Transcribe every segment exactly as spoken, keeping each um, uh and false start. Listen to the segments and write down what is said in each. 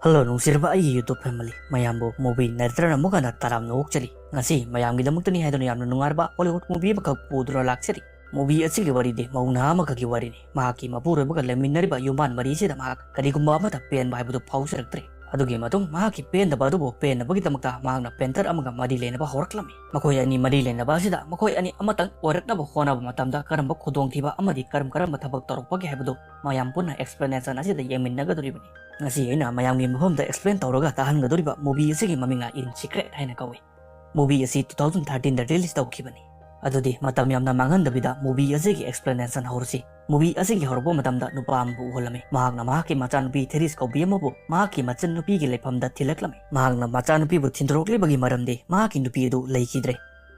Hello ꯅꯨꯡꯁꯤꯔꯕ ꯑꯩꯒꯤ YouTube family, ꯃꯌꯥꯝꯕꯨ movie ꯅꯠꯇ꯭ꯔꯅ ꯑꯃꯨꯛ ꯍꯟꯅ ꯇꯔꯥꯝꯅ ꯑꯣꯛꯆꯔꯤ꯫ ꯉꯁꯤ ꯃꯌꯥꯝꯒꯤꯗꯃꯛꯇꯅꯤ ꯍꯥꯏꯗꯨꯅ ꯌꯥꯝꯅ ꯅꯨꯡꯉꯥꯏꯔꯕ Hollywood movie ꯑꯃꯈꯛ ꯄꯨꯗꯨꯅ ꯂꯥꯛꯆꯔꯤ꯫ Movie ꯑꯁꯤꯒꯤ ꯋꯥꯔꯤꯗꯤ ꯃꯧ ꯅꯍꯥ ꯑꯃꯈꯛꯀꯤ ꯋꯥꯔꯤꯅꯤ꯫ ꯃꯍꯥꯛꯀꯤ ꯃꯄꯨꯔꯣꯏꯕꯒ ꯂꯩꯃꯤꯟꯅꯔꯤꯕ ꯌꯨꯝꯕꯥꯟ ꯃꯔꯤꯁꯤꯗ ꯃꯍꯥꯛ ꯀꯔꯤꯒꯨꯝꯕ ꯑꯃꯠꯇ ꯄꯦꯟꯕ ꯍꯥꯏꯕꯗꯨ ꯐꯥꯎꯖꯔꯛꯇ꯭ꯔꯦ꯫ ꯑꯗꯨꯒꯤ ꯃꯇꯨꯡ ꯃꯍꯥꯛꯀꯤ ꯄꯦꯟꯗꯕ ꯑꯗꯨꯕꯨ ꯄꯦꯟꯅꯕꯒꯤꯗꯃꯛꯇ ꯃꯍꯥꯛꯅ painter ꯑꯃꯒ ꯃꯔꯤ ꯂꯩꯅꯕ ꯍꯧꯔꯛꯂꯝꯃꯤ꯫ ꯃꯈꯣꯏ ꯑꯅꯤ ꯃꯔꯤ ꯂꯩꯅꯕ ꯑꯁꯤꯗ ꯃꯈꯣꯏ ꯑꯅꯤ ꯑꯃꯇꯪ ꯑꯣꯏꯔꯛꯅꯕ ꯍꯣꯠꯅꯕ ꯃꯇꯝꯗ ꯀꯔꯝꯕ ꯈꯨꯗꯣꯡꯊꯤꯕ ꯑꯃꯗꯤ ꯀꯔꯝ ꯀꯔꯝꯕ ꯊꯕꯛ ꯇꯧꯔꯛꯄꯒꯦ ꯍꯥꯏꯕꯗꯨ ꯃꯌꯥꯝ ꯄꯨꯟꯅ explanation ꯑꯁꯤꯗ ꯌꯦꯡꯃꯤꯟꯅꯒꯗꯧꯔꯤꯕꯅꯤ꯫ ꯉꯁꯤ ꯑꯩꯅ ꯃꯌꯥꯝꯒꯤ ꯃꯐꯝꯗ explain ꯇꯧꯔꯒ ꯇꯥꯍꯟꯒꯗꯧꯔꯤꯕ movie ꯑꯁꯤꯒꯤ ꯃꯃꯤꯡꯅ In Secret ꯍꯥꯏꯅ ꯀꯧꯏ꯫ Movie ꯑꯁꯤ two thousand thirteen ꯗ release ꯇꯧꯈꯤꯕꯅꯤ꯫ ꯑꯗꯨꯗꯤ ꯃꯇꯝ ꯌꯥꯝꯅ ꯃꯥꯡꯍꯟꯗꯕꯤꯗ movie ꯑꯁꯤꯒꯤ explanation ꯍꯧꯔꯁꯤ꯫ Movie ꯑꯁꯤꯒꯤ ꯍꯧꯔꯛꯄ ꯃꯇꯝꯗ ꯅꯨꯄꯥ ꯑꯃꯕꯨ ꯎꯍꯜꯂꯝꯃꯤ꯫ ꯃꯍꯥꯛꯅ ꯃꯍꯥꯛꯀꯤ ꯃꯆꯥꯅꯨꯄꯤ ꯊꯦꯔꯤꯁ ꯀꯧꯕꯤ ꯑꯃꯕꯨ ꯃꯍꯥꯛꯀꯤ ꯃꯆꯟꯅꯨꯄꯤꯒꯤ ꯂꯩꯐꯝꯗ ꯊꯤꯜꯂꯛꯂꯝꯃꯤ꯫ ꯃꯍꯥꯛꯅ ꯃꯆꯥꯅꯨꯄꯤꯕꯨ ꯊꯤꯟꯗꯣꯔꯛꯂꯤꯕꯒꯤ ꯃꯔꯝꯗꯤ ꯃꯍꯥꯛꯀꯤ ꯅꯨꯄꯤ ꯑꯗꯨ ꯂꯩꯈꯤꯗ꯭ꯔꯦ꯫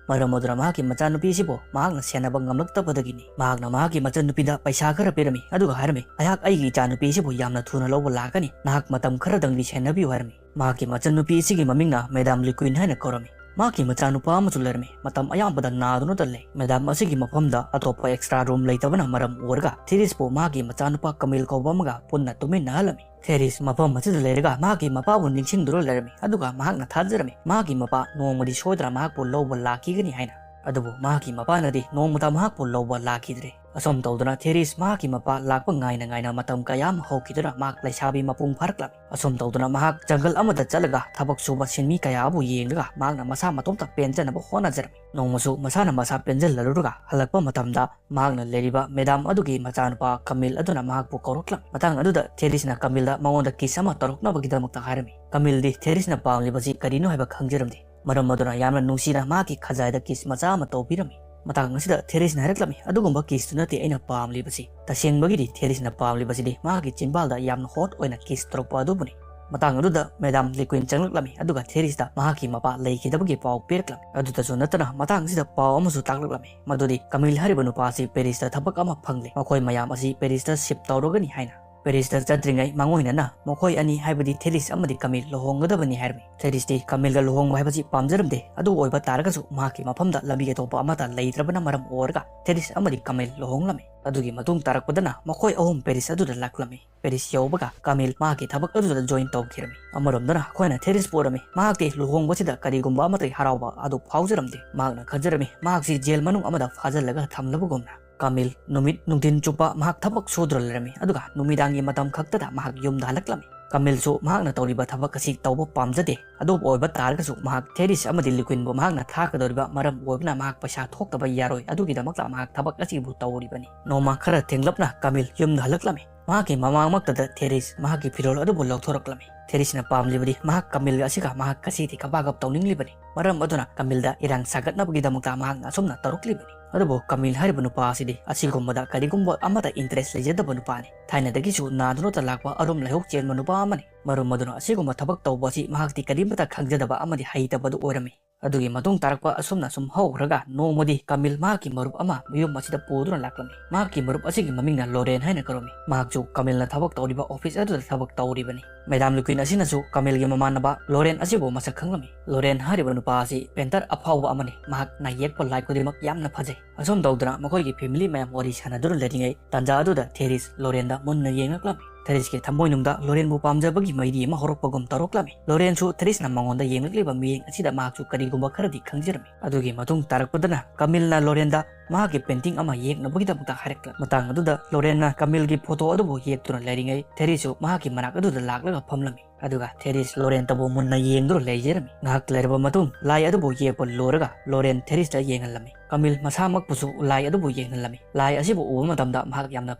ꯃꯔꯝ ꯑꯗꯨꯅ ꯃꯍꯥꯛꯀꯤ ꯃꯆꯥꯅꯨꯄꯤ ꯑꯁꯤꯕꯨ ꯃꯍꯥꯛꯅ ꯁꯦꯟꯅꯕ ꯉꯝꯂꯛꯇꯕꯗꯒꯤꯅꯤ꯫ ꯃꯍꯥꯛꯅ ꯃꯍꯥꯛꯀꯤ ꯃꯆꯟꯅꯨꯄꯤꯗ ꯄꯩꯁꯥ ꯈꯔ ꯄꯤꯔꯝꯃꯤ, ꯑꯗꯨꯒ ꯍꯥꯏꯔꯝꯃꯤ, "ꯑꯩꯍꯥꯛ ꯑꯩꯒꯤ ꯏꯆꯥꯅꯨꯄꯤ ꯑꯁꯤꯕꯨ ꯌꯥꯝꯅ ꯊꯨꯅ ꯂꯧꯕ ꯂꯥꯛꯀꯅꯤ, ꯅꯍꯥꯛ ꯃꯇꯝ ꯈꯔꯗꯪꯗꯤ ꯁꯦꯟꯅꯕꯤꯌꯨ" ꯍꯥꯏꯔꯝꯃꯤ꯫ ꯃꯍꯥꯛꯀꯤ ꯃꯆꯟꯅꯨꯄꯤ ꯑꯁꯤꯒꯤ ꯃꯃꯤꯡꯅ Madam ꯂꯤꯀ꯭ꯋꯤꯟ ꯍꯥꯏꯅ ꯀꯧꯔꯝꯃꯤ꯫ ꯃꯍꯥꯛꯀꯤ ꯃꯆꯥꯅꯨꯄꯥ ꯑꯃꯁꯨ ꯂꯩꯔꯝꯃꯤ꯫ ꯃꯇꯝ ꯑꯌꯥꯝꯕꯗ ꯅꯥꯗꯨꯅꯇ ꯂꯩ꯫ Madam ꯑꯁꯤꯒꯤ ꯃꯐꯝꯗ ꯑꯇꯣꯞꯄ extra room ꯂꯩꯇꯕꯅ ꯃꯔꯝ ꯑꯣꯏꯔꯒ ꯊꯦꯔꯤꯁꯄꯨ ꯃꯍꯥꯛꯀꯤ ꯃꯆꯥꯅꯨꯄꯥ ꯀꯃꯤꯜ ꯀꯧꯕ ꯑꯃꯒ ꯄꯨꯟꯅ ꯇꯨꯃꯤꯟꯅꯍꯜꯂꯝꯃꯤ꯫ ꯊꯦꯔꯤꯁ ꯃꯐꯝ ꯑꯁꯤꯗ ꯂꯩꯔꯒ ꯃꯍꯥꯛꯀꯤ ꯃꯄꯥꯕꯨ ꯅꯤꯡꯁꯤꯡꯗꯨꯅ ꯂꯩꯔꯝꯃꯤ, ꯑꯗꯨꯒ ꯃꯍꯥꯛꯅ ꯊꯥꯖꯔꯝꯃꯤ ꯃꯍꯥꯛꯀꯤ ꯃꯄꯥ ꯅꯣꯡꯃꯗꯤ ꯁꯣꯏꯗꯅ ꯃꯍꯥꯛꯄꯨ ꯂꯧꯕ ꯂꯥꯛꯈꯤꯒꯅꯤ ꯍꯥꯏꯅ꯫ ꯑꯗꯨꯕꯨ ꯃꯍꯥꯛꯀꯤ ꯃꯄꯥꯅꯗꯤ ꯅꯣꯡꯃꯇ ꯃꯍꯥꯛꯄꯨ ꯂꯧꯕ ꯂꯥꯛꯈꯤꯗ꯭ꯔꯦ꯫ ꯑꯁꯨꯝ ꯇꯧꯗꯨꯅ ꯊꯦꯔꯤꯁ ꯃꯍꯥꯛꯀꯤ ꯃꯄꯥ ꯂꯥꯛꯄ ꯉꯥꯏꯅ ꯉꯥꯏꯅ ꯃꯇꯝ ꯀꯌꯥ ꯑꯃ ꯍꯧꯈꯤꯗꯨꯅ ꯃꯍꯥꯛ ꯂꯩꯁꯥꯕꯤ ꯃꯄꯨꯡ ꯐꯥꯔꯛꯂꯝꯃꯤ꯫ ꯑꯁꯨꯝ ꯇꯧꯗꯨꯅ ꯃꯍꯥꯛ ꯖꯪꯒꯜ ꯑꯃꯗ ꯆꯠꯂꯒ ꯊꯕꯛ ꯁꯨꯕ ꯁꯤꯟꯃꯤ ꯀꯌꯥ ꯑꯃꯕꯨ ꯌꯦꯡꯂꯒ ꯃꯍꯥꯛꯅ ꯃꯁꯥ ꯃꯇꯣꯝꯇ ꯄꯦꯟꯖꯅꯕ ꯍꯣꯠꯅꯖꯔꯝꯃꯤ꯫ ꯅꯣꯡꯃꯁꯨ ꯃꯁꯥꯅ ꯃꯁꯥ ꯄꯦꯟꯖꯜꯂꯔꯨꯔꯒ ꯍꯜꯂꯛꯄ ꯃꯇꯝꯗ ꯃꯍꯥꯛꯅ ꯂꯩꯔꯤꯕ Madam ꯑꯗꯨꯒꯤ ꯃꯆꯥꯅꯨꯄꯥ ꯀꯃꯤꯜ ꯑꯗꯨꯅ ꯃꯍꯥꯛꯄꯨ ꯀꯧꯔꯛꯂꯝꯃꯤ꯫ ꯃꯇꯥꯡ ꯑꯗꯨꯗ ꯊꯦꯔꯤꯁꯅ ꯀꯃꯤꯜꯗ ꯃꯉꯣꯟꯗ kiss ꯑꯃ ꯇꯧꯔꯛꯅꯕꯒꯤꯗꯃꯛꯇ ꯍꯥꯏꯔꯝꯃꯤ꯫ ꯀꯃꯤꯜꯗꯤ ꯊꯦꯔꯤꯁꯅ ꯄꯥꯝꯂꯤꯕꯁꯤ ꯀꯔꯤꯅꯣ ꯍꯥꯏꯕ ꯈꯪꯖꯔꯝꯗꯦ꯫ ꯃꯔꯝ ꯑꯗꯨꯅ ꯌꯥꯝꯅ ꯅꯨꯡꯁꯤꯅ ꯃꯍꯥꯛꯀꯤ ꯈꯖꯥꯏꯗ kiss ꯃꯆꯥ ꯑꯃ ꯇꯧꯕꯤꯔꯝꯃꯤ꯫ ꯃꯇꯥꯡ ꯑꯁꯤꯗ ꯊꯦꯔꯤꯁꯅ ꯍꯥꯏꯔꯛꯂꯝꯃꯤ, "ꯑꯗꯨꯒꯨꯝꯕ kissꯇꯨ ꯅꯠꯇꯦ ꯑꯩꯅ ꯄꯥꯝꯂꯤꯕꯁꯤ꯫ ꯇꯁꯦꯡꯕꯒꯤꯗꯤ ꯊꯦꯔꯤꯁꯅ ꯄꯥꯝꯂꯤꯕꯁꯤꯗꯤ ꯃꯍꯥꯛꯀꯤ ꯆꯤꯟꯕꯥꯜꯗ ꯌꯥꯝꯅ hot ꯑꯣꯏꯅ kiss ꯇꯧꯔꯛꯄ ꯑꯗꯨꯕꯨꯅꯤ"꯫ ꯃꯇꯥꯡ ꯑꯗꯨꯗ Madam ꯂꯤꯀ꯭ꯋꯤꯟ ꯆꯪꯂꯛꯂꯝꯃꯤ, ꯑꯗꯨꯒ ꯊꯦꯔꯤꯁꯇ ꯃꯍꯥꯛꯀꯤ ꯃꯄꯥ ꯂꯩꯈꯤꯗꯕꯒꯤ ꯄꯥꯎ ꯄꯤꯔꯛꯂꯝꯃꯤ꯫ ꯑꯗꯨꯇꯁꯨ ꯅꯠꯇꯅ ꯃꯇꯥꯡ ꯑꯁꯤꯗ ꯄꯥꯎ ꯑꯃꯁꯨ ꯇꯥꯛꯂꯛꯂꯝꯃꯤ, ꯃꯗꯨꯗꯤ ꯀꯃꯤꯜ ꯍꯥꯏꯔꯤꯕ ꯅꯨꯄꯥ ꯑꯁꯤ ꯄꯦꯔꯤꯁꯇ ꯊꯕꯛ ꯑꯃ ꯐꯪꯂꯦ, ꯃꯈꯣꯏ ꯃꯌꯥꯝ ꯑꯁꯤ ꯄꯦꯔꯤꯁꯇ shift ꯇꯧꯔꯒꯅꯤ ꯍꯥꯏꯅ꯫ ꯄꯦꯔꯤꯁꯇ ꯆꯠꯇ꯭ꯔꯤꯉꯩ ꯃꯥꯡꯑꯣꯏꯅꯅ ꯃꯈꯣꯏ ꯑꯅꯤ, ꯍꯥꯏꯕꯗꯤ ꯊꯦꯔꯤꯁ ꯑꯃꯗꯤ ꯀꯥꯃꯤꯜ, ꯂꯨꯍꯣꯡꯒꯗꯕꯅꯤ ꯍꯥꯏꯔꯝꯃꯤ꯫ ꯊꯦꯔꯤꯁꯇꯤ ꯀꯥꯃꯤꯜꯒ ꯂꯨꯍꯣꯡꯕ ꯍꯥꯏꯕꯁꯤ ꯄꯥꯝꯖꯔꯝꯗꯦ꯫ ꯑꯗꯨ ꯑꯣꯏꯕ ꯇꯥꯔꯒꯁꯨ ꯃꯍꯥꯛꯀꯤ ꯃꯐꯝꯗ ꯂꯝꯕꯤ ꯑꯇꯣꯞꯄ ꯑꯃꯠꯇ ꯂꯩꯇ꯭ꯔꯕꯅ ꯃꯔꯝ ꯑꯣꯏꯔꯒ ꯊꯦꯔꯤꯁ ꯑꯃꯗꯤ ꯀꯥꯃꯤꯜ ꯂꯨꯍꯣꯡꯂꯝꯃꯤ꯫ ꯑꯗꯨꯒꯤ ꯃꯇꯨꯡ ꯇꯥꯔꯛꯄꯗꯅ ꯃꯈꯣꯏ ꯑꯍꯨꯝ ꯄꯦꯔꯤꯁ ꯑꯗꯨꯗ ꯂꯥꯛꯂꯝꯃꯤ꯫ ꯄꯦꯔꯤꯁ ꯌꯧꯕꯒ ꯀꯥꯃꯤꯜ ꯃꯍꯥꯛꯀꯤ ꯊꯕꯛ ꯑꯗꯨꯗ ꯖꯣꯏꯟ ꯇꯧꯈꯤꯔꯝꯃꯤ꯫ ꯑꯃꯔꯣꯝꯗꯅ ꯑꯩꯈꯣꯏꯅ ꯊꯦꯔꯤꯁꯄꯨ ꯎꯔꯝꯃꯤ꯫ ꯃꯍꯥꯛꯇꯤ ꯂꯨꯍꯣꯡꯕꯁꯤꯗ ꯀꯔꯤꯒꯨꯝꯕ ꯑꯃꯠꯇꯒꯤ ꯍꯔꯥꯎꯕ ꯑꯗꯨ ꯐꯥꯎꯖꯔꯝꯗꯦ꯫ ꯃꯍꯥꯛꯅ ꯈꯟꯖꯔꯝꯃꯤ ꯃꯍꯥꯛꯁꯤ ꯖꯦꯜ ꯃꯅꯨꯡ ꯑꯃꯗ ꯐꯥꯖꯤꯜꯂꯒ ꯊꯝꯂꯕꯒꯨꯝꯅ꯫ ꯀꯥꯃꯤꯜ ꯅꯨꯃꯤꯠ ꯅꯨꯡꯊꯤꯟ ꯆꯨꯞꯄ ꯃꯍꯥꯛ ꯊꯕꯛ ꯁꯨꯗꯨꯅ ꯂꯩꯔꯝꯃꯤ, ꯑꯗꯨꯒ ꯅꯨꯃꯤꯗꯥꯡꯒꯤ ꯃꯇꯝ ꯈꯛꯇꯗ ꯃꯍꯥꯛ ꯌꯨꯝꯗ ꯍꯜꯂꯛꯂꯝꯃꯤ꯫ ꯀꯥꯃꯤꯜꯁꯨ ꯃꯍꯥꯛꯅ ꯇꯧꯔꯤꯕ ꯊꯕꯛ ꯑꯁꯤ ꯇꯧꯕ ꯄꯥꯝꯖꯗꯦ꯫ ꯑꯗꯨꯕꯨ ꯑꯣꯏꯕ ꯇꯥꯔꯒꯁꯨ ꯃꯍꯥꯛ ꯊꯦꯔꯤꯁ ꯑꯃꯗꯤ ꯂꯤꯀ꯭ꯋꯤꯟꯕꯨ ꯃꯍꯥꯛꯅ ꯊꯥꯛꯀꯗꯧꯔꯤꯕ ꯃꯔꯝ ꯑꯣꯏꯕꯅ ꯃꯍꯥꯛ ꯄꯩꯁꯥ ꯊꯣꯛꯇꯕ ꯌꯥꯔꯣꯏ꯫ ꯑꯗꯨꯒꯤꯗꯃꯛꯇ ꯃꯍꯥꯛ ꯊꯕꯛ ꯑꯁꯤꯕꯨ ꯇꯧꯔꯤꯕꯅꯤ꯫ ꯅꯣꯡꯃ ꯈꯔ ꯊꯦꯡꯂꯞꯅ ꯀꯥꯃꯤꯜ ꯌꯨꯝꯗ ꯍꯜꯂꯛꯂꯝꯃꯤ꯫ ꯃꯍꯥꯛꯀꯤ ꯃꯃꯥꯡꯃꯛꯇꯗ ꯊꯦꯔꯤꯁ ꯃꯍꯥꯛꯀꯤ ꯐꯤꯔꯣꯜ ꯑꯗꯨꯕꯨ ꯂꯧꯊꯣꯔꯛꯂꯝꯃꯤ꯫ ꯊꯦꯔꯤꯁꯅ ꯄꯥꯝꯂꯤꯕꯗꯤ ꯃꯍꯥꯛ ꯀꯥꯃꯤꯜꯒ ꯑꯁꯤꯒ ꯃꯍꯥꯛ ꯀꯁꯤꯗꯤ ꯀꯕꯥꯒꯞ ꯇꯧꯅꯤꯡꯂꯤꯕꯅꯤ꯫ ꯃꯔꯝ ꯑꯗꯨꯅ ꯀꯥꯃꯤꯜꯗ ꯏꯔꯥꯡ ꯁꯥꯒꯠꯅꯕꯒꯤꯗꯃꯛꯇ ꯃꯍꯥꯛꯅ ꯑꯁꯨꯝꯅ ꯇꯧꯔꯛꯂꯤꯕꯅꯤ꯫ ꯑꯗꯨꯕꯨ ꯀꯥꯃꯤꯜ ꯍꯥꯏꯔꯤꯕ ꯅꯨꯄꯥ ꯑꯁꯤꯗꯤ ꯑꯁꯤꯒꯨꯝꯕꯗ ꯀꯔꯤꯒꯨꯝꯕ ꯑꯃꯠꯇ ꯏꯟꯇꯔꯦꯁ ꯂꯩꯖꯗꯕ ꯅꯨꯄꯥꯅꯤ꯫ ꯊꯥꯏꯅꯗꯒꯤꯁꯨ ꯅꯥꯗꯨꯅꯇ ꯂꯥꯛꯄ ꯑꯔꯨꯝ ꯂꯥꯏꯍꯧ ꯆꯦꯟꯕ ꯅꯨꯄꯥ ꯑꯃꯅꯤ꯫ ꯃꯔꯝ ꯑꯗꯨꯅ ꯑꯁꯤꯒꯨꯝꯕ ꯊꯕꯛ ꯇꯧꯕ ꯑꯁꯤ ꯃꯍꯥꯛꯇꯤ ꯀꯔꯤꯃꯠꯇ ꯈꯪꯖꯗꯕ ꯑꯃꯗꯤ ꯍꯩꯇꯕꯗꯨ ꯑꯣꯏꯔꯝꯃꯤ꯫ ꯑꯗꯨꯒꯤ ꯃꯇꯨꯡ ꯇꯥꯔꯛꯄ ꯑꯁꯨꯝꯅ ꯁꯨꯝ ꯍꯧꯈ꯭ꯔꯒ ꯅꯣꯡꯃꯗꯤ ꯀꯥꯃꯤꯜ ꯃꯍꯥꯛꯀꯤ ꯃꯔꯨꯞ ꯑꯃ ꯃꯌꯨꯝ ꯑꯁꯤꯗ ꯄꯨꯗꯨꯅ ꯂꯥꯛꯂꯝꯃꯤ꯫ ꯃꯍꯥꯛꯀꯤ ꯃꯔꯨꯞ ꯑꯁꯤꯒꯤ ꯃꯃꯤꯡꯅ ꯂꯣꯔꯦꯟ ꯍꯥꯏꯅ ꯀꯧꯔꯝꯃꯤ꯫ ꯃꯍꯥꯛꯁꯨ ꯀꯥꯃꯤꯜꯅ ꯊꯕꯛ ꯇꯧꯔꯤꯕ ꯑꯣꯐꯤꯁ ꯑꯗꯨꯗ ꯊꯕꯛ ꯇꯧꯔꯤꯕꯅꯤ꯫ ꯃꯦꯗꯥꯝ ꯂꯨꯀ꯭ꯋꯤꯟ ꯑꯁꯤꯅꯁꯨ ꯀꯥꯃꯤꯜꯒꯤ ꯃꯃꯥꯟꯅꯕ ꯂꯣꯔꯦꯟ ꯑꯁꯤꯕꯨ ꯃꯁꯛ ꯈꯪꯂꯝꯃꯤ꯫ ꯂꯣꯔꯦꯟ ꯍꯥꯏꯔꯤꯕ ꯅꯨꯄꯥ ꯑꯁꯤ ꯄꯦꯟꯇꯔ ꯑꯐꯥꯎꯕ ꯑꯃꯅꯤ꯫ ꯃꯍꯥꯛꯅ ꯌꯦꯛꯄ ꯂꯥꯏ ꯈꯨꯗꯤꯡꯃꯛ ꯌꯥꯝꯅ ꯐꯖꯩ꯫ ꯑꯁꯨꯝ ꯇꯧꯗꯅ ꯃꯈꯣꯏꯒꯤ ꯐꯦꯃꯤꯂꯤ ꯃꯌꯥꯝ ꯋꯥꯔꯤ ꯁꯥꯟꯅꯗꯨꯅ ꯂꯩꯔꯤꯉꯩ ꯇꯥꯟꯖꯥ ꯑꯗꯨꯗ ꯊꯦꯔꯤꯁ ꯂꯣꯔꯦꯟꯗ ꯃꯨꯟꯅ ꯌꯦꯡꯂꯛꯂꯝꯃꯤ꯫ ꯊꯦꯔꯤꯁꯀꯤ ꯊꯃꯣꯏꯅꯨꯡꯗ ꯂꯣꯔꯦꯟꯕꯨ ꯄꯥꯝꯖꯕꯒꯤ ꯃꯩꯔꯤ ꯑꯃ ꯍꯧꯔꯛꯄꯒꯨꯝ ꯇꯧꯔꯛꯂꯝꯃꯤ꯫ ꯂꯣꯔꯦꯟꯁꯨ ꯊꯦꯔꯤꯁꯅ ꯃꯉꯣꯟꯗ ꯌꯦꯡꯂꯛꯂꯤꯕ ꯃꯤꯠꯌꯦꯡ ꯑꯁꯤꯗ ꯃꯍꯥꯛꯁꯨ ꯀꯔꯤꯒꯨꯝꯕ ꯈꯔꯗꯤ ꯈꯪꯖꯔꯝꯃꯤ꯫ ꯑꯗꯨꯒꯤ ꯃꯇꯨꯡ ꯇꯥꯔꯛꯄꯗꯅ ꯀꯥꯃꯤꯜꯅ ꯂꯣꯔꯦꯟꯗ ꯃꯍꯥꯛꯀꯤ ꯄꯦꯟꯇꯤꯡ ꯑꯃ ꯌꯦꯛꯅꯕꯒꯤꯗꯃꯛꯇ ꯍꯥꯏꯔꯛꯂꯝꯃꯤ꯫ ꯃꯇꯥꯡ ꯑꯗꯨꯗ ꯂꯣꯔꯦꯟꯅ ꯀꯥꯃꯤꯜꯒꯤ ꯐꯣꯇꯣ ꯑꯗꯨꯕꯨ ꯌꯦꯛꯇꯨꯅ ꯂꯩꯔꯤꯉꯩ ꯊꯦꯔꯤꯁꯁꯨ ꯃꯍꯥꯛꯀꯤ ꯃꯅꯥꯛ ꯑꯗꯨꯗ ꯂꯥꯛꯂꯒ ꯐꯝꯂꯝꯃꯤ꯫ ꯑꯗꯨꯒ ꯊꯦꯔꯤꯁ ꯂꯣꯔꯦꯟꯇꯕꯨ ꯃꯨꯟꯅ ꯌꯦꯡꯗꯨꯅ ꯂꯩꯖꯔꯝꯃꯤ꯫ ꯉꯥꯏꯍꯥꯛ ꯂꯩꯔꯕ ꯃꯇꯨꯡ ꯂꯥꯏ ꯑꯗꯨꯕꯨ ꯌꯦꯛꯄ ꯂꯣꯏꯔꯒ ꯂꯣꯔꯦꯟ ꯊꯦꯔꯤꯁꯇ ꯌꯦꯡꯍꯜꯂꯝꯃꯤ꯫ ꯀꯥꯃꯤꯜ ꯃꯁꯥꯃꯛꯄꯨꯁꯨ ꯂꯥꯏ ꯑꯗꯨꯕꯨ ꯌꯦꯡꯍꯜꯂꯝꯃꯤ꯫ ꯂꯥꯏ ꯑꯁꯤꯕꯨ ꯎꯕ ꯃꯇꯝꯗ ꯃꯍꯥꯛ ꯌꯥꯝꯅ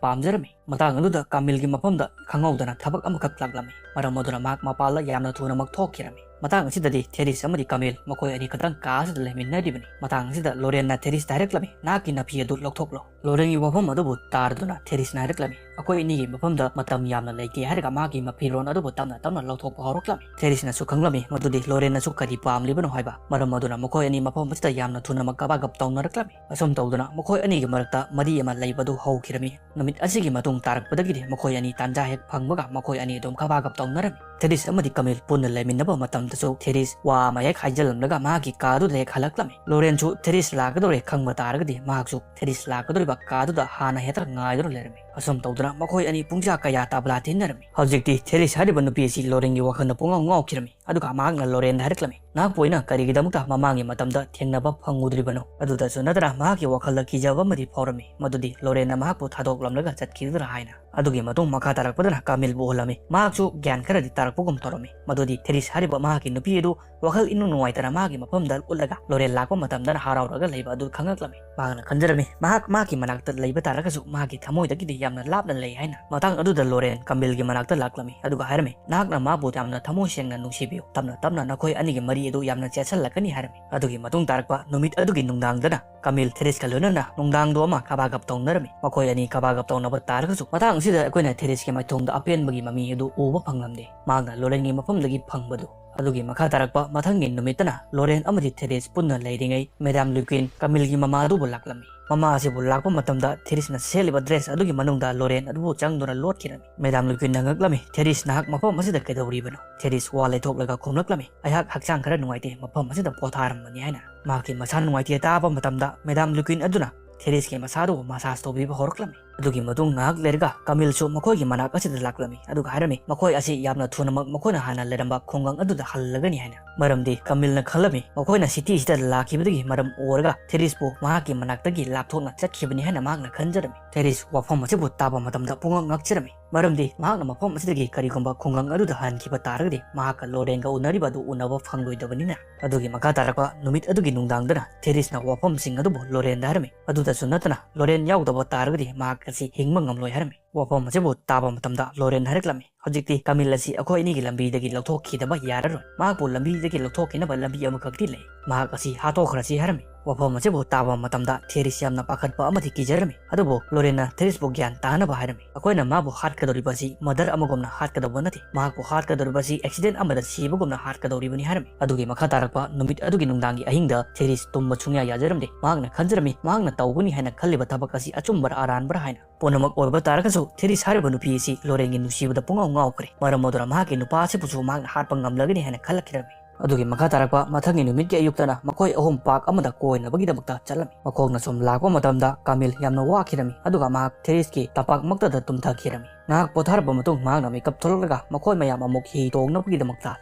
ꯄꯥꯝꯖꯔꯝꯃꯤ꯫ ꯃꯇꯥꯡ ꯑꯗꯨꯗ ꯀꯥꯃꯤꯜꯒꯤ ꯃꯐꯝꯗ ꯈꯪꯍꯧꯗꯅ ꯊꯕꯛ ꯑꯃꯈꯛ ꯂꯥꯛꯂꯝꯃꯤ꯫ ꯃꯔꯝ ꯑꯗꯨꯅ ꯃꯍꯥꯛ ꯃꯄꯥꯟꯗ ꯌꯥꯝꯅ ꯊꯨꯅꯃꯛ ꯊꯣꯛꯈꯤꯔꯝꯃꯤ꯫ ꯃꯇꯥꯡ ꯑꯁꯤꯗꯗꯤ ꯊꯦꯔꯤꯁ ꯑꯃꯗꯤ ꯀꯥꯃꯤꯜ ꯃꯈꯣꯏ ꯑꯅꯤ ꯈꯛꯇꯪ ꯀꯥ ꯑꯁꯤꯗ ꯂꯩꯃꯤꯟꯅꯔꯤꯕꯅꯤ꯫ ꯃꯇꯥꯡ ꯑꯁꯤꯗ ꯂꯣꯔꯦꯟꯅ ꯊꯦꯔꯤꯁꯇ ꯍꯥꯏꯔꯛꯂꯝꯃꯤ, "ꯅꯍꯥꯛꯀꯤ ꯅꯐꯤ ꯑꯗꯨ ꯂꯧꯊꯣꯛꯂꯣ꯫" ꯂꯣꯔꯦꯟꯒꯤ ꯋꯥꯐꯝ ꯑꯗꯨꯕꯨ ꯇꯥꯔꯗꯨꯅ ꯊꯦꯔꯤꯁꯅ ꯍꯥꯏꯔꯛꯂꯝꯃꯤ, "ꯑꯩꯈꯣꯏ ꯑꯅꯤꯒꯤ ꯃꯐꯝꯗ ꯃꯇꯝ ꯌꯥꯝꯅ ꯂꯩꯇꯦ" ꯍꯥꯏꯔꯒ ꯃꯥꯒꯤ ꯃꯐꯤꯔꯣꯟ ꯑꯗꯨꯕꯨ ꯇꯞꯅ ꯇꯞꯅ ꯂꯧꯊꯣꯛꯄ ꯍꯧꯔꯛꯂꯝꯃꯤ꯫ ꯊꯦꯔꯤꯁꯅꯁꯨ ꯈꯪꯂꯝꯃꯤ ꯃꯗꯨꯗꯤ ꯂꯣꯔꯦꯟꯅꯁꯨ ꯀꯔꯤ ꯄꯥꯝꯂꯤꯕꯅꯣ ꯍꯥꯏꯕ꯫ ꯃꯔꯝ ꯑꯗꯨꯅ ꯃꯈꯣꯏ ꯑꯅꯤ ꯃꯐꯝ ꯑꯁꯤꯗ ꯌꯥꯝꯅ ꯊꯨꯅꯃꯛ ꯀꯕꯥꯒꯞ ꯇꯧꯅꯔꯛꯂꯝꯃꯤ꯫ ꯑꯁꯨꯝ ꯇꯧꯗꯨꯅ ꯃꯈꯣꯏ ꯑꯅꯤꯒꯤ ꯃꯔꯛꯇ ꯃꯔꯤ ꯑꯃ ꯂꯩꯕꯗꯨ ꯍꯧꯈꯤꯔꯝꯃꯤ꯫ ꯅꯨꯃꯤꯠ ꯑꯁꯤꯒꯤ ꯃꯇꯨꯡ ꯇꯥꯔꯛꯄꯗꯒꯤꯗꯤ ꯃꯈꯣꯏ ꯑꯅꯤ ꯇꯥꯟꯖꯥ ꯍꯦꯛ ꯐꯪꯕꯒ ꯃꯈꯣꯏ ꯑꯅꯤ ꯑꯗꯨꯝ ꯀꯕꯥꯒꯞ ꯇꯧꯅꯔꯝꯃꯤ꯫ ꯊꯦꯔꯤꯁ ꯑꯃꯗꯤ ꯀꯥꯃꯤꯜ ꯄꯨꯟꯅ ꯂꯩꯃꯤꯟꯅꯕ ꯃꯇꯝꯗꯁꯨ ꯊꯦꯔꯤꯁ ꯋꯥ ꯑꯃ ꯍꯦꯛ ꯍꯥꯏꯖꯤꯜꯂꯝꯂꯒ ꯃꯍꯥꯛꯀꯤ ꯀꯥꯗꯨꯗ ꯍꯦꯛ ꯍꯜꯂꯛꯂꯝꯃꯤ꯫ ꯂꯣꯔꯦꯟꯁꯨ ꯊꯦꯔꯤꯁ ꯂꯥꯛꯀꯗꯧꯔꯦ ꯈꯪꯕ ꯇꯥꯔꯒꯗꯤ ꯃꯍꯥꯛꯁꯨ ꯊꯦꯔꯤꯁ ꯂꯥꯛꯀꯗꯧꯔꯤꯕ ꯀꯥꯗꯨꯗ ꯍꯥꯟꯅ ꯍꯦꯛꯇ ꯉꯥꯏꯗꯨꯅ ꯂꯩꯔꯝꯃꯤ꯫ ꯑꯁꯨꯝ ꯇꯧꯗꯨꯅ ꯃꯈꯣꯏ ꯑꯅꯤ ꯄꯨꯡꯖꯥ ꯀꯌꯥ ꯇꯥꯕꯂꯥ ꯊꯤꯟꯅꯔꯝꯃꯤ꯫ ꯍꯧꯖꯤꯛꯇꯤ ꯊꯦꯔꯤꯁ ꯍꯥꯏꯔꯤꯕ ꯅꯨꯄꯤ ꯑꯁꯤ ꯂꯣꯔꯦꯟꯒꯤ ꯋꯥꯈꯜꯗ ꯄꯨꯡꯉꯥꯎ ꯉꯥꯎꯈꯤꯔꯝꯃꯤ꯫ ꯑꯗꯨꯒ ꯃꯍꯥꯛꯅ ꯂꯣꯔꯦꯟꯗ ꯍꯥꯏꯔꯛꯂꯝꯃꯤ, "ꯅꯍꯥꯛꯄꯨ ꯑꯩꯅ ꯀꯔꯤꯒꯤꯗꯃꯛꯇ ꯃꯃꯥꯡꯒꯤ ꯃꯇꯝꯗ ꯊꯦꯡꯅꯕ ꯐꯪꯉꯨꯗ꯭ꯔꯤꯕꯅꯣ?" ꯑꯗꯨꯗꯁꯨ ꯅꯠꯇꯅ ꯃꯍꯥꯛꯀꯤ ꯋꯥꯈꯜꯗ ꯀꯤꯖꯕ ꯑꯃꯗꯤ ꯐꯥꯎꯔꯝꯃꯤ, ꯃꯗꯨꯗꯤ ꯂꯣꯔꯦꯟꯅ ꯃꯍꯥꯛꯄꯨ ꯊꯥꯗꯣꯛꯂꯝꯂꯒ ꯆꯠꯈꯤꯒꯗ꯭ꯔꯥ ꯍꯥꯏꯅ꯫ ꯑꯗꯨꯒꯤ ꯃꯇꯨꯡ ꯃꯈꯥ ꯇꯥꯔꯛꯄꯗꯅ ꯀꯥꯃꯤꯜꯕꯨ ꯎꯍꯜꯂꯝꯃꯤ꯫ ꯃꯍꯥꯛꯁꯨ ꯒ꯭ꯌꯥꯟ ꯈꯔꯗꯤ ꯇꯥꯔꯛꯄꯒꯨꯝ ꯇꯧꯔꯝꯃꯤ, ꯃꯗꯨꯗꯤ ꯊꯦꯔꯤꯁ ꯍꯥꯏꯔꯤꯕ ꯃꯍꯥꯛꯀꯤ ꯅꯨꯄꯤ ꯑꯗꯨ ꯋꯥꯈꯜ ꯏꯅꯨꯡ ꯅꯨꯡꯉꯥꯏꯇꯅ ꯃꯍꯥꯛꯀꯤ ꯃꯐꯝꯗ ꯎꯠꯂꯒ ꯂꯣꯔꯦꯟ ꯂꯥꯛꯄ ꯃꯇꯝꯗꯅ ꯍꯔꯥꯎꯔꯒ ꯂꯩꯕ ꯑꯗꯨ ꯈꯪꯂꯛꯂꯝꯃꯤ꯫ ꯃꯍꯥꯛꯅ ꯈꯟꯖꯔꯝꯃꯤ, ꯃꯍꯥꯛ ꯃꯍꯥꯛꯀꯤ ꯃꯅꯥꯛꯇ ꯂꯩꯕ ꯇꯥꯔꯒꯁꯨ ꯃꯍꯥꯛꯀꯤ ꯊꯃꯣꯏꯗꯒꯤꯗꯤ ꯌꯥꯝꯅ ꯂꯥꯞꯅ ꯂꯩ ꯍꯥꯏꯅ꯫ ꯃꯇꯥꯡ ꯑꯗꯨꯗ ꯂꯣꯔꯦꯟ ꯀꯥꯃꯤꯜꯒꯤ ꯃꯅꯥꯛꯇ ꯂꯥꯛꯂꯝꯃꯤ, ꯑꯗꯨꯒ ꯍꯥꯏꯔꯝꯃꯤ, "ꯅꯍꯥꯛꯅ ꯃꯥꯕꯨ ꯌꯥꯝꯅ ꯊꯃꯣꯏ ꯁꯦꯡꯅ ꯅꯨꯡꯁꯤꯕꯤꯌꯨ꯫ ꯇꯞꯅ ꯇꯞꯅ ꯅꯈꯣꯏ ꯑꯅꯤꯒꯤ ꯃꯔꯤ ꯑꯗꯨ ꯌꯥꯝꯅ ꯆꯦꯠꯁꯤꯜꯂꯛꯀꯅꯤ" ꯍꯥꯏꯔꯝꯃꯤ꯫ ꯑꯗꯨꯒꯤ ꯃꯇꯨꯡ ꯇꯥꯔꯛꯄ ꯅꯨꯃꯤꯠ ꯑꯗꯨꯒꯤ ꯅꯨꯡꯗꯥꯡꯗꯅ ꯀꯥꯃꯤꯜ ꯊꯦꯔꯤꯁꯀ ꯂꯣꯏꯅꯅ ꯅꯨꯡꯗꯥꯡꯗꯣ ꯑꯃ ꯀꯕꯥꯒꯞ ꯇꯧꯅꯔꯝꯃꯤ꯫ ꯃꯈꯣꯏ ꯑꯅꯤ ꯀꯕꯥꯒꯞ ꯇꯧꯅꯕ ꯇꯥꯔꯒꯁꯨ ꯃꯇꯥꯡ ꯑꯁꯤꯗ ꯑꯩꯈꯣꯏꯅ ꯊꯦꯔꯤꯁꯀꯤ ꯃꯥꯏꯊꯣꯡꯗ ꯑꯄꯦꯟꯕꯒꯤ ꯃꯃꯤ ꯑꯗꯨ ꯎꯕ ꯐꯪꯂꯝꯗꯦ꯫ ꯃꯍꯥꯛꯅ ꯂꯣꯔꯦꯟꯒꯤ ꯃꯐꯝꯗꯒꯤ ꯐꯪꯕꯗꯨ꯫ ꯑꯗꯨꯒꯤ ꯃꯈꯥ ꯇꯥꯔꯛꯄ ꯃꯊꯪꯒꯤ ꯅꯨꯃꯤꯠꯇꯅ ꯂꯣꯔꯦꯟ ꯑꯃꯗꯤ ꯊꯦꯔꯤꯁ ꯄꯨꯟꯅ ꯂꯩꯔꯤꯉꯩ ꯃꯦꯗꯥꯝ ꯂꯨꯀꯤꯟ ꯀꯥꯃꯤꯜꯒꯤ ꯃꯃꯥ ꯑꯗꯨꯕꯨ ꯂꯥꯛꯂꯝꯃꯤ꯫ ꯃꯃꯥ ꯑꯁꯤꯕꯨ ꯂꯥꯛꯄ ꯃꯇꯝꯗ ꯊꯦꯔꯤꯁꯅ ꯁꯦꯠꯂꯤꯕ ꯗ꯭ꯔꯦꯁ ꯑꯗꯨꯒꯤ ꯃꯅꯨꯡꯗ ꯂꯣꯔꯦꯟ ꯑꯗꯨꯕꯨ ꯆꯪꯗꯨꯅ ꯂꯣꯠꯈꯤꯔꯝꯃꯤ꯫ ꯃꯦꯗꯥꯝ ꯂꯨꯀꯤꯟꯅ ꯉꯛꯂꯝꯃꯤ, "ꯊꯦꯔꯤꯁ, ꯅꯍꯥꯛ ꯃꯐꯝ ꯑꯁꯤꯗ ꯀꯩꯗꯧꯔꯤꯕꯅꯣ?" ꯊꯦꯔꯤꯁ ꯋꯥ ꯂꯩꯊꯣꯛꯂꯒ ꯈꯨꯝꯂꯛꯂꯝꯃꯤ, "ꯑꯩꯍꯥꯛ ꯍꯛꯆꯥꯡ ꯈꯔ ꯅꯨꯡꯉꯥꯏꯇꯦ, ꯃꯐꯝ ꯑꯁꯤꯗ ꯄꯣꯊꯥꯔꯝꯕꯅꯤ" ꯍꯥꯏꯅ꯫ ꯃꯍꯥꯛꯀꯤ ꯃꯁꯥ ꯅꯨꯡꯉꯥꯏꯇꯦ ꯇꯥꯕ ꯃꯇꯝꯗ ꯃꯦꯗꯥꯝ ꯂꯨꯀꯤꯟ ꯑꯗꯨꯅ ꯊꯦꯔꯤꯁꯀꯤ ꯃꯁꯥꯗꯨ ꯃꯁꯥꯖ ꯇꯧꯕꯤꯕ ꯍꯧꯔꯛꯂꯝꯃꯤ꯫ ꯑꯗꯨꯒꯤ ꯃꯇꯨꯡ ꯉꯥꯏꯍꯥꯛ ꯂꯩꯔꯒ ꯀꯥꯃꯤꯜꯁꯨ ꯃꯈꯣꯏꯒꯤ ꯃꯅꯥꯛ ꯑꯁꯤꯗ ꯂꯥꯛꯂꯝꯃꯤ, ꯑꯗꯨꯒ ꯍꯥꯏꯔꯝꯃꯤ, ꯃꯈꯣꯏ ꯑꯁꯤ ꯌꯥꯝꯅ ꯊꯨꯅꯃꯛ ꯃꯈꯣꯏꯅ ꯍꯥꯟꯅ ꯂꯩꯔꯝꯕ ꯈꯨꯡꯒꯪ ꯑꯗꯨꯗ ꯍꯜꯂꯒꯅꯤ ꯍꯥꯏꯅ꯫ ꯃꯔꯝꯗꯤ ꯀꯥꯃꯤꯜꯅ ꯈꯜꯂꯝꯃꯤ, ꯃꯈꯣꯏꯅ ꯁꯤꯇꯤꯁꯤꯗ ꯂꯥꯛꯈꯤꯕꯗꯒꯤ ꯃꯔꯝ ꯑꯣꯏꯔꯒ ꯊꯦꯔꯤꯁꯄꯨ ꯃꯍꯥꯛꯀꯤ ꯃꯅꯥꯛꯇꯒꯤ ꯂꯥꯞꯊꯣꯛꯅ ꯆꯠꯈꯤꯕꯅꯤ ꯍꯥꯏꯅ ꯃꯍꯥꯛꯅ ꯈꯟꯖꯔꯝꯃꯤ꯫ ꯊꯦꯔꯤꯁ ꯋꯥꯐꯝ ꯑꯁꯤꯕꯨ ꯇꯥꯕ ꯃꯇꯝꯗ ꯄꯨꯡꯉꯛ ꯉꯛꯆꯔꯝꯃꯤ, ꯃꯔꯝꯗꯤ ꯃꯍꯥꯛꯅ ꯃꯐꯝ ꯑꯁꯤꯗꯒꯤ ꯀꯔꯤꯒꯨꯝꯕ ꯈꯨꯡꯒꯪ ꯑꯗꯨꯗ ꯍꯟꯈꯤꯕ ꯇꯥꯔꯒꯗꯤ ꯃꯍꯥꯛꯀ ꯂꯣꯔꯦꯟꯒ ꯎꯅꯔꯤꯕ ꯑꯗꯨ ꯎꯅꯕ ꯐꯪꯂꯣꯏꯗꯕꯅꯤꯅ꯫ ꯑꯗꯨꯒꯤ ꯃꯈꯥ ꯇꯥꯔꯛꯄ ꯅꯨꯃꯤꯠ ꯑꯗꯨꯒꯤ ꯅꯨꯡꯗꯥꯡꯗꯅ ꯊꯦꯔꯤꯁꯅ ꯋꯥꯐꯝꯁꯤꯡ ꯑꯗꯨꯕꯨ ꯂꯣꯔꯦꯟꯗ ꯍꯥꯏꯔꯝꯃꯤ꯫ ꯑꯗꯨꯗꯁꯨ ꯅꯠꯇꯅ ꯂꯣꯔꯦꯟ ꯌꯥꯎꯗꯕ ꯇꯥꯔꯒꯗꯤ ꯃꯍꯥꯛ ꯑꯁꯤ ꯍꯤꯡꯕ ꯉꯝꯂꯣꯏ ꯍꯥꯏꯔꯝꯃꯤ꯫ ꯋꯥꯐꯝ ꯑꯁꯤꯕꯨ ꯇꯥꯕ ꯃꯇꯝꯗ ꯂꯣꯔꯦꯟ ꯍꯥꯏꯔꯛꯂꯝꯃꯤ, "ꯍꯧꯖꯤꯛꯇꯤ ꯀꯥꯃꯤꯜ ꯑꯁꯤ ꯑꯩꯈꯣꯏ ꯑꯅꯤꯒꯤ ꯂꯝꯕꯤꯗꯒꯤ ꯂꯧꯊꯣꯛꯈꯤꯗꯕ ꯌꯥꯔꯔꯣꯏ꯫ ꯃꯍꯥꯛꯄꯨ ꯂꯝꯕꯤꯗꯒꯤ ꯂꯧꯊꯣꯛꯈꯤꯅꯕ ꯂꯝꯕꯤ ꯑꯃꯈꯛꯇꯤ ꯂꯩ꯫ ꯃꯍꯥꯛ ꯑꯁꯤ ꯍꯥꯠꯇꯣꯛꯈ꯭ꯔꯁꯤ" ꯍꯥꯏꯔꯝꯃꯤ꯫ ꯋꯥꯐꯝ ꯑꯁꯤꯕꯨ ꯇꯥꯕ ꯃꯇꯝꯗ ꯊꯦꯔꯤꯁ ꯌꯥꯝꯅ ꯄꯥꯈꯠꯄ ꯑꯃꯗꯤ ꯀꯤꯖꯔꯝꯃꯤ꯫ ꯑꯗꯨꯕꯨ ꯂꯣꯔꯦꯟꯅ ꯊꯦꯔꯤꯁꯄꯨ ꯒ꯭ꯌꯥꯟ ꯇꯥꯅꯕ ꯍꯥꯏꯔꯝꯃꯤ, "ꯑꯩꯈꯣꯏꯅ ꯃꯥꯕꯨ ꯍꯥꯠꯀꯗꯧꯔꯤꯕ ꯑꯁꯤ ꯃꯗꯔ ꯑꯃꯒꯨꯝꯅ ꯍꯥꯠꯀꯗꯧꯕ ꯅꯠꯇꯦ꯫ ꯃꯍꯥꯛꯄꯨ ꯍꯥꯠꯀꯗꯧꯔꯤꯕ ꯑꯁꯤ ꯑꯦꯛꯁꯤꯗꯦꯟ ꯑꯃꯗ ꯁꯤꯕꯒꯨꯝꯅ ꯍꯥꯠꯀꯗꯧꯔꯤꯕꯅꯤ" ꯍꯥꯏꯔꯝꯃꯤ꯫ ꯑꯗꯨꯒꯤ ꯃꯈꯥ ꯇꯥꯔꯛꯄ ꯅꯨꯃꯤꯠ ꯑꯗꯨꯒꯤ ꯅꯨꯡꯗꯥꯡꯒꯤ ꯑꯍꯤꯡꯗ ꯊꯦꯔꯤꯁ ꯇꯨꯝꯕ ꯁꯨꯡꯌꯥ ꯌꯥꯖꯔꯝꯗꯦ꯫ ꯃꯍꯥꯛꯅ ꯈꯟꯖꯔꯝꯃꯤ, ꯃꯍꯥꯛꯅ ꯇꯧꯒꯅꯤ ꯍꯥꯏꯅ ꯈꯜꯂꯤꯕ ꯊꯕꯛ ꯑꯁꯤ ꯑꯆꯨꯝꯕꯔ ꯑꯔꯥꯟꯕꯔ ꯍꯥꯏꯅ꯫ ꯄꯨꯝꯅꯃꯛ ꯑꯣꯏꯕ ꯇꯥꯔꯒꯁꯨ, ꯊꯦꯔꯤꯁ ꯍꯥꯏꯔꯤꯕ ꯅꯨꯄꯤ ꯑꯁꯤ ꯂꯣꯔꯦꯟꯒꯤ ꯅꯨꯡꯁꯤꯕꯗ ꯄꯨꯡꯉꯥꯎ ꯉꯥꯎꯈ꯭ꯔꯦ꯫ ꯃꯔꯝ ꯑꯗꯨꯅ ꯃꯍꯥꯛꯀꯤ ꯅꯨꯄꯥ ꯑꯁꯤꯕꯨꯁꯨ ꯃꯍꯥꯛꯅ ꯍꯥꯠꯄ ꯉꯝꯂꯒꯅꯤ ꯍꯥꯏꯅ ꯈꯜꯂꯛꯈꯤꯔꯝꯃꯤ꯫ ꯑꯗꯨꯒꯤ ꯃꯈꯥ ꯇꯥꯔꯛꯄ ꯃꯊꯪꯒꯤ ꯅꯨꯃꯤꯠꯀꯤ ꯑꯌꯨꯛꯇꯅ ꯃꯈꯣꯏ ꯑꯍꯨꯝ ꯄꯥꯔꯛ ꯑꯃꯗ ꯀꯣꯏꯅꯕꯒꯤꯗꯃꯛꯇ ꯆꯠꯂꯝꯃꯤ꯫ ꯃꯈꯣꯏꯅ ꯁꯨꯝ ꯂꯥꯛꯄ ꯃꯇꯝꯗ ꯀꯥꯃꯤꯜ ꯌꯥꯝꯅ ꯋꯥꯈꯤꯔꯝꯃꯤ, ꯑꯗꯨꯒ ꯃꯍꯥꯛ ꯊꯦꯔꯤꯁꯀꯤ ꯇꯝꯄꯥꯛꯃꯛꯇꯗ ꯇꯨꯝꯊꯈꯤꯔꯝꯃꯤ꯫ ꯉꯥꯏꯍꯥꯛ ꯄꯣꯊꯥꯔꯕ ꯃꯇꯨꯡ ꯃꯍꯥꯛꯅ ꯃꯤꯀꯞ ꯊꯣꯛꯂꯛꯂꯒ ꯃꯈꯣꯏ ꯃꯌꯥꯝ ꯑꯃꯨꯛ ꯍꯤ ꯇꯣꯡꯅꯕꯒꯤꯗꯃꯛꯇ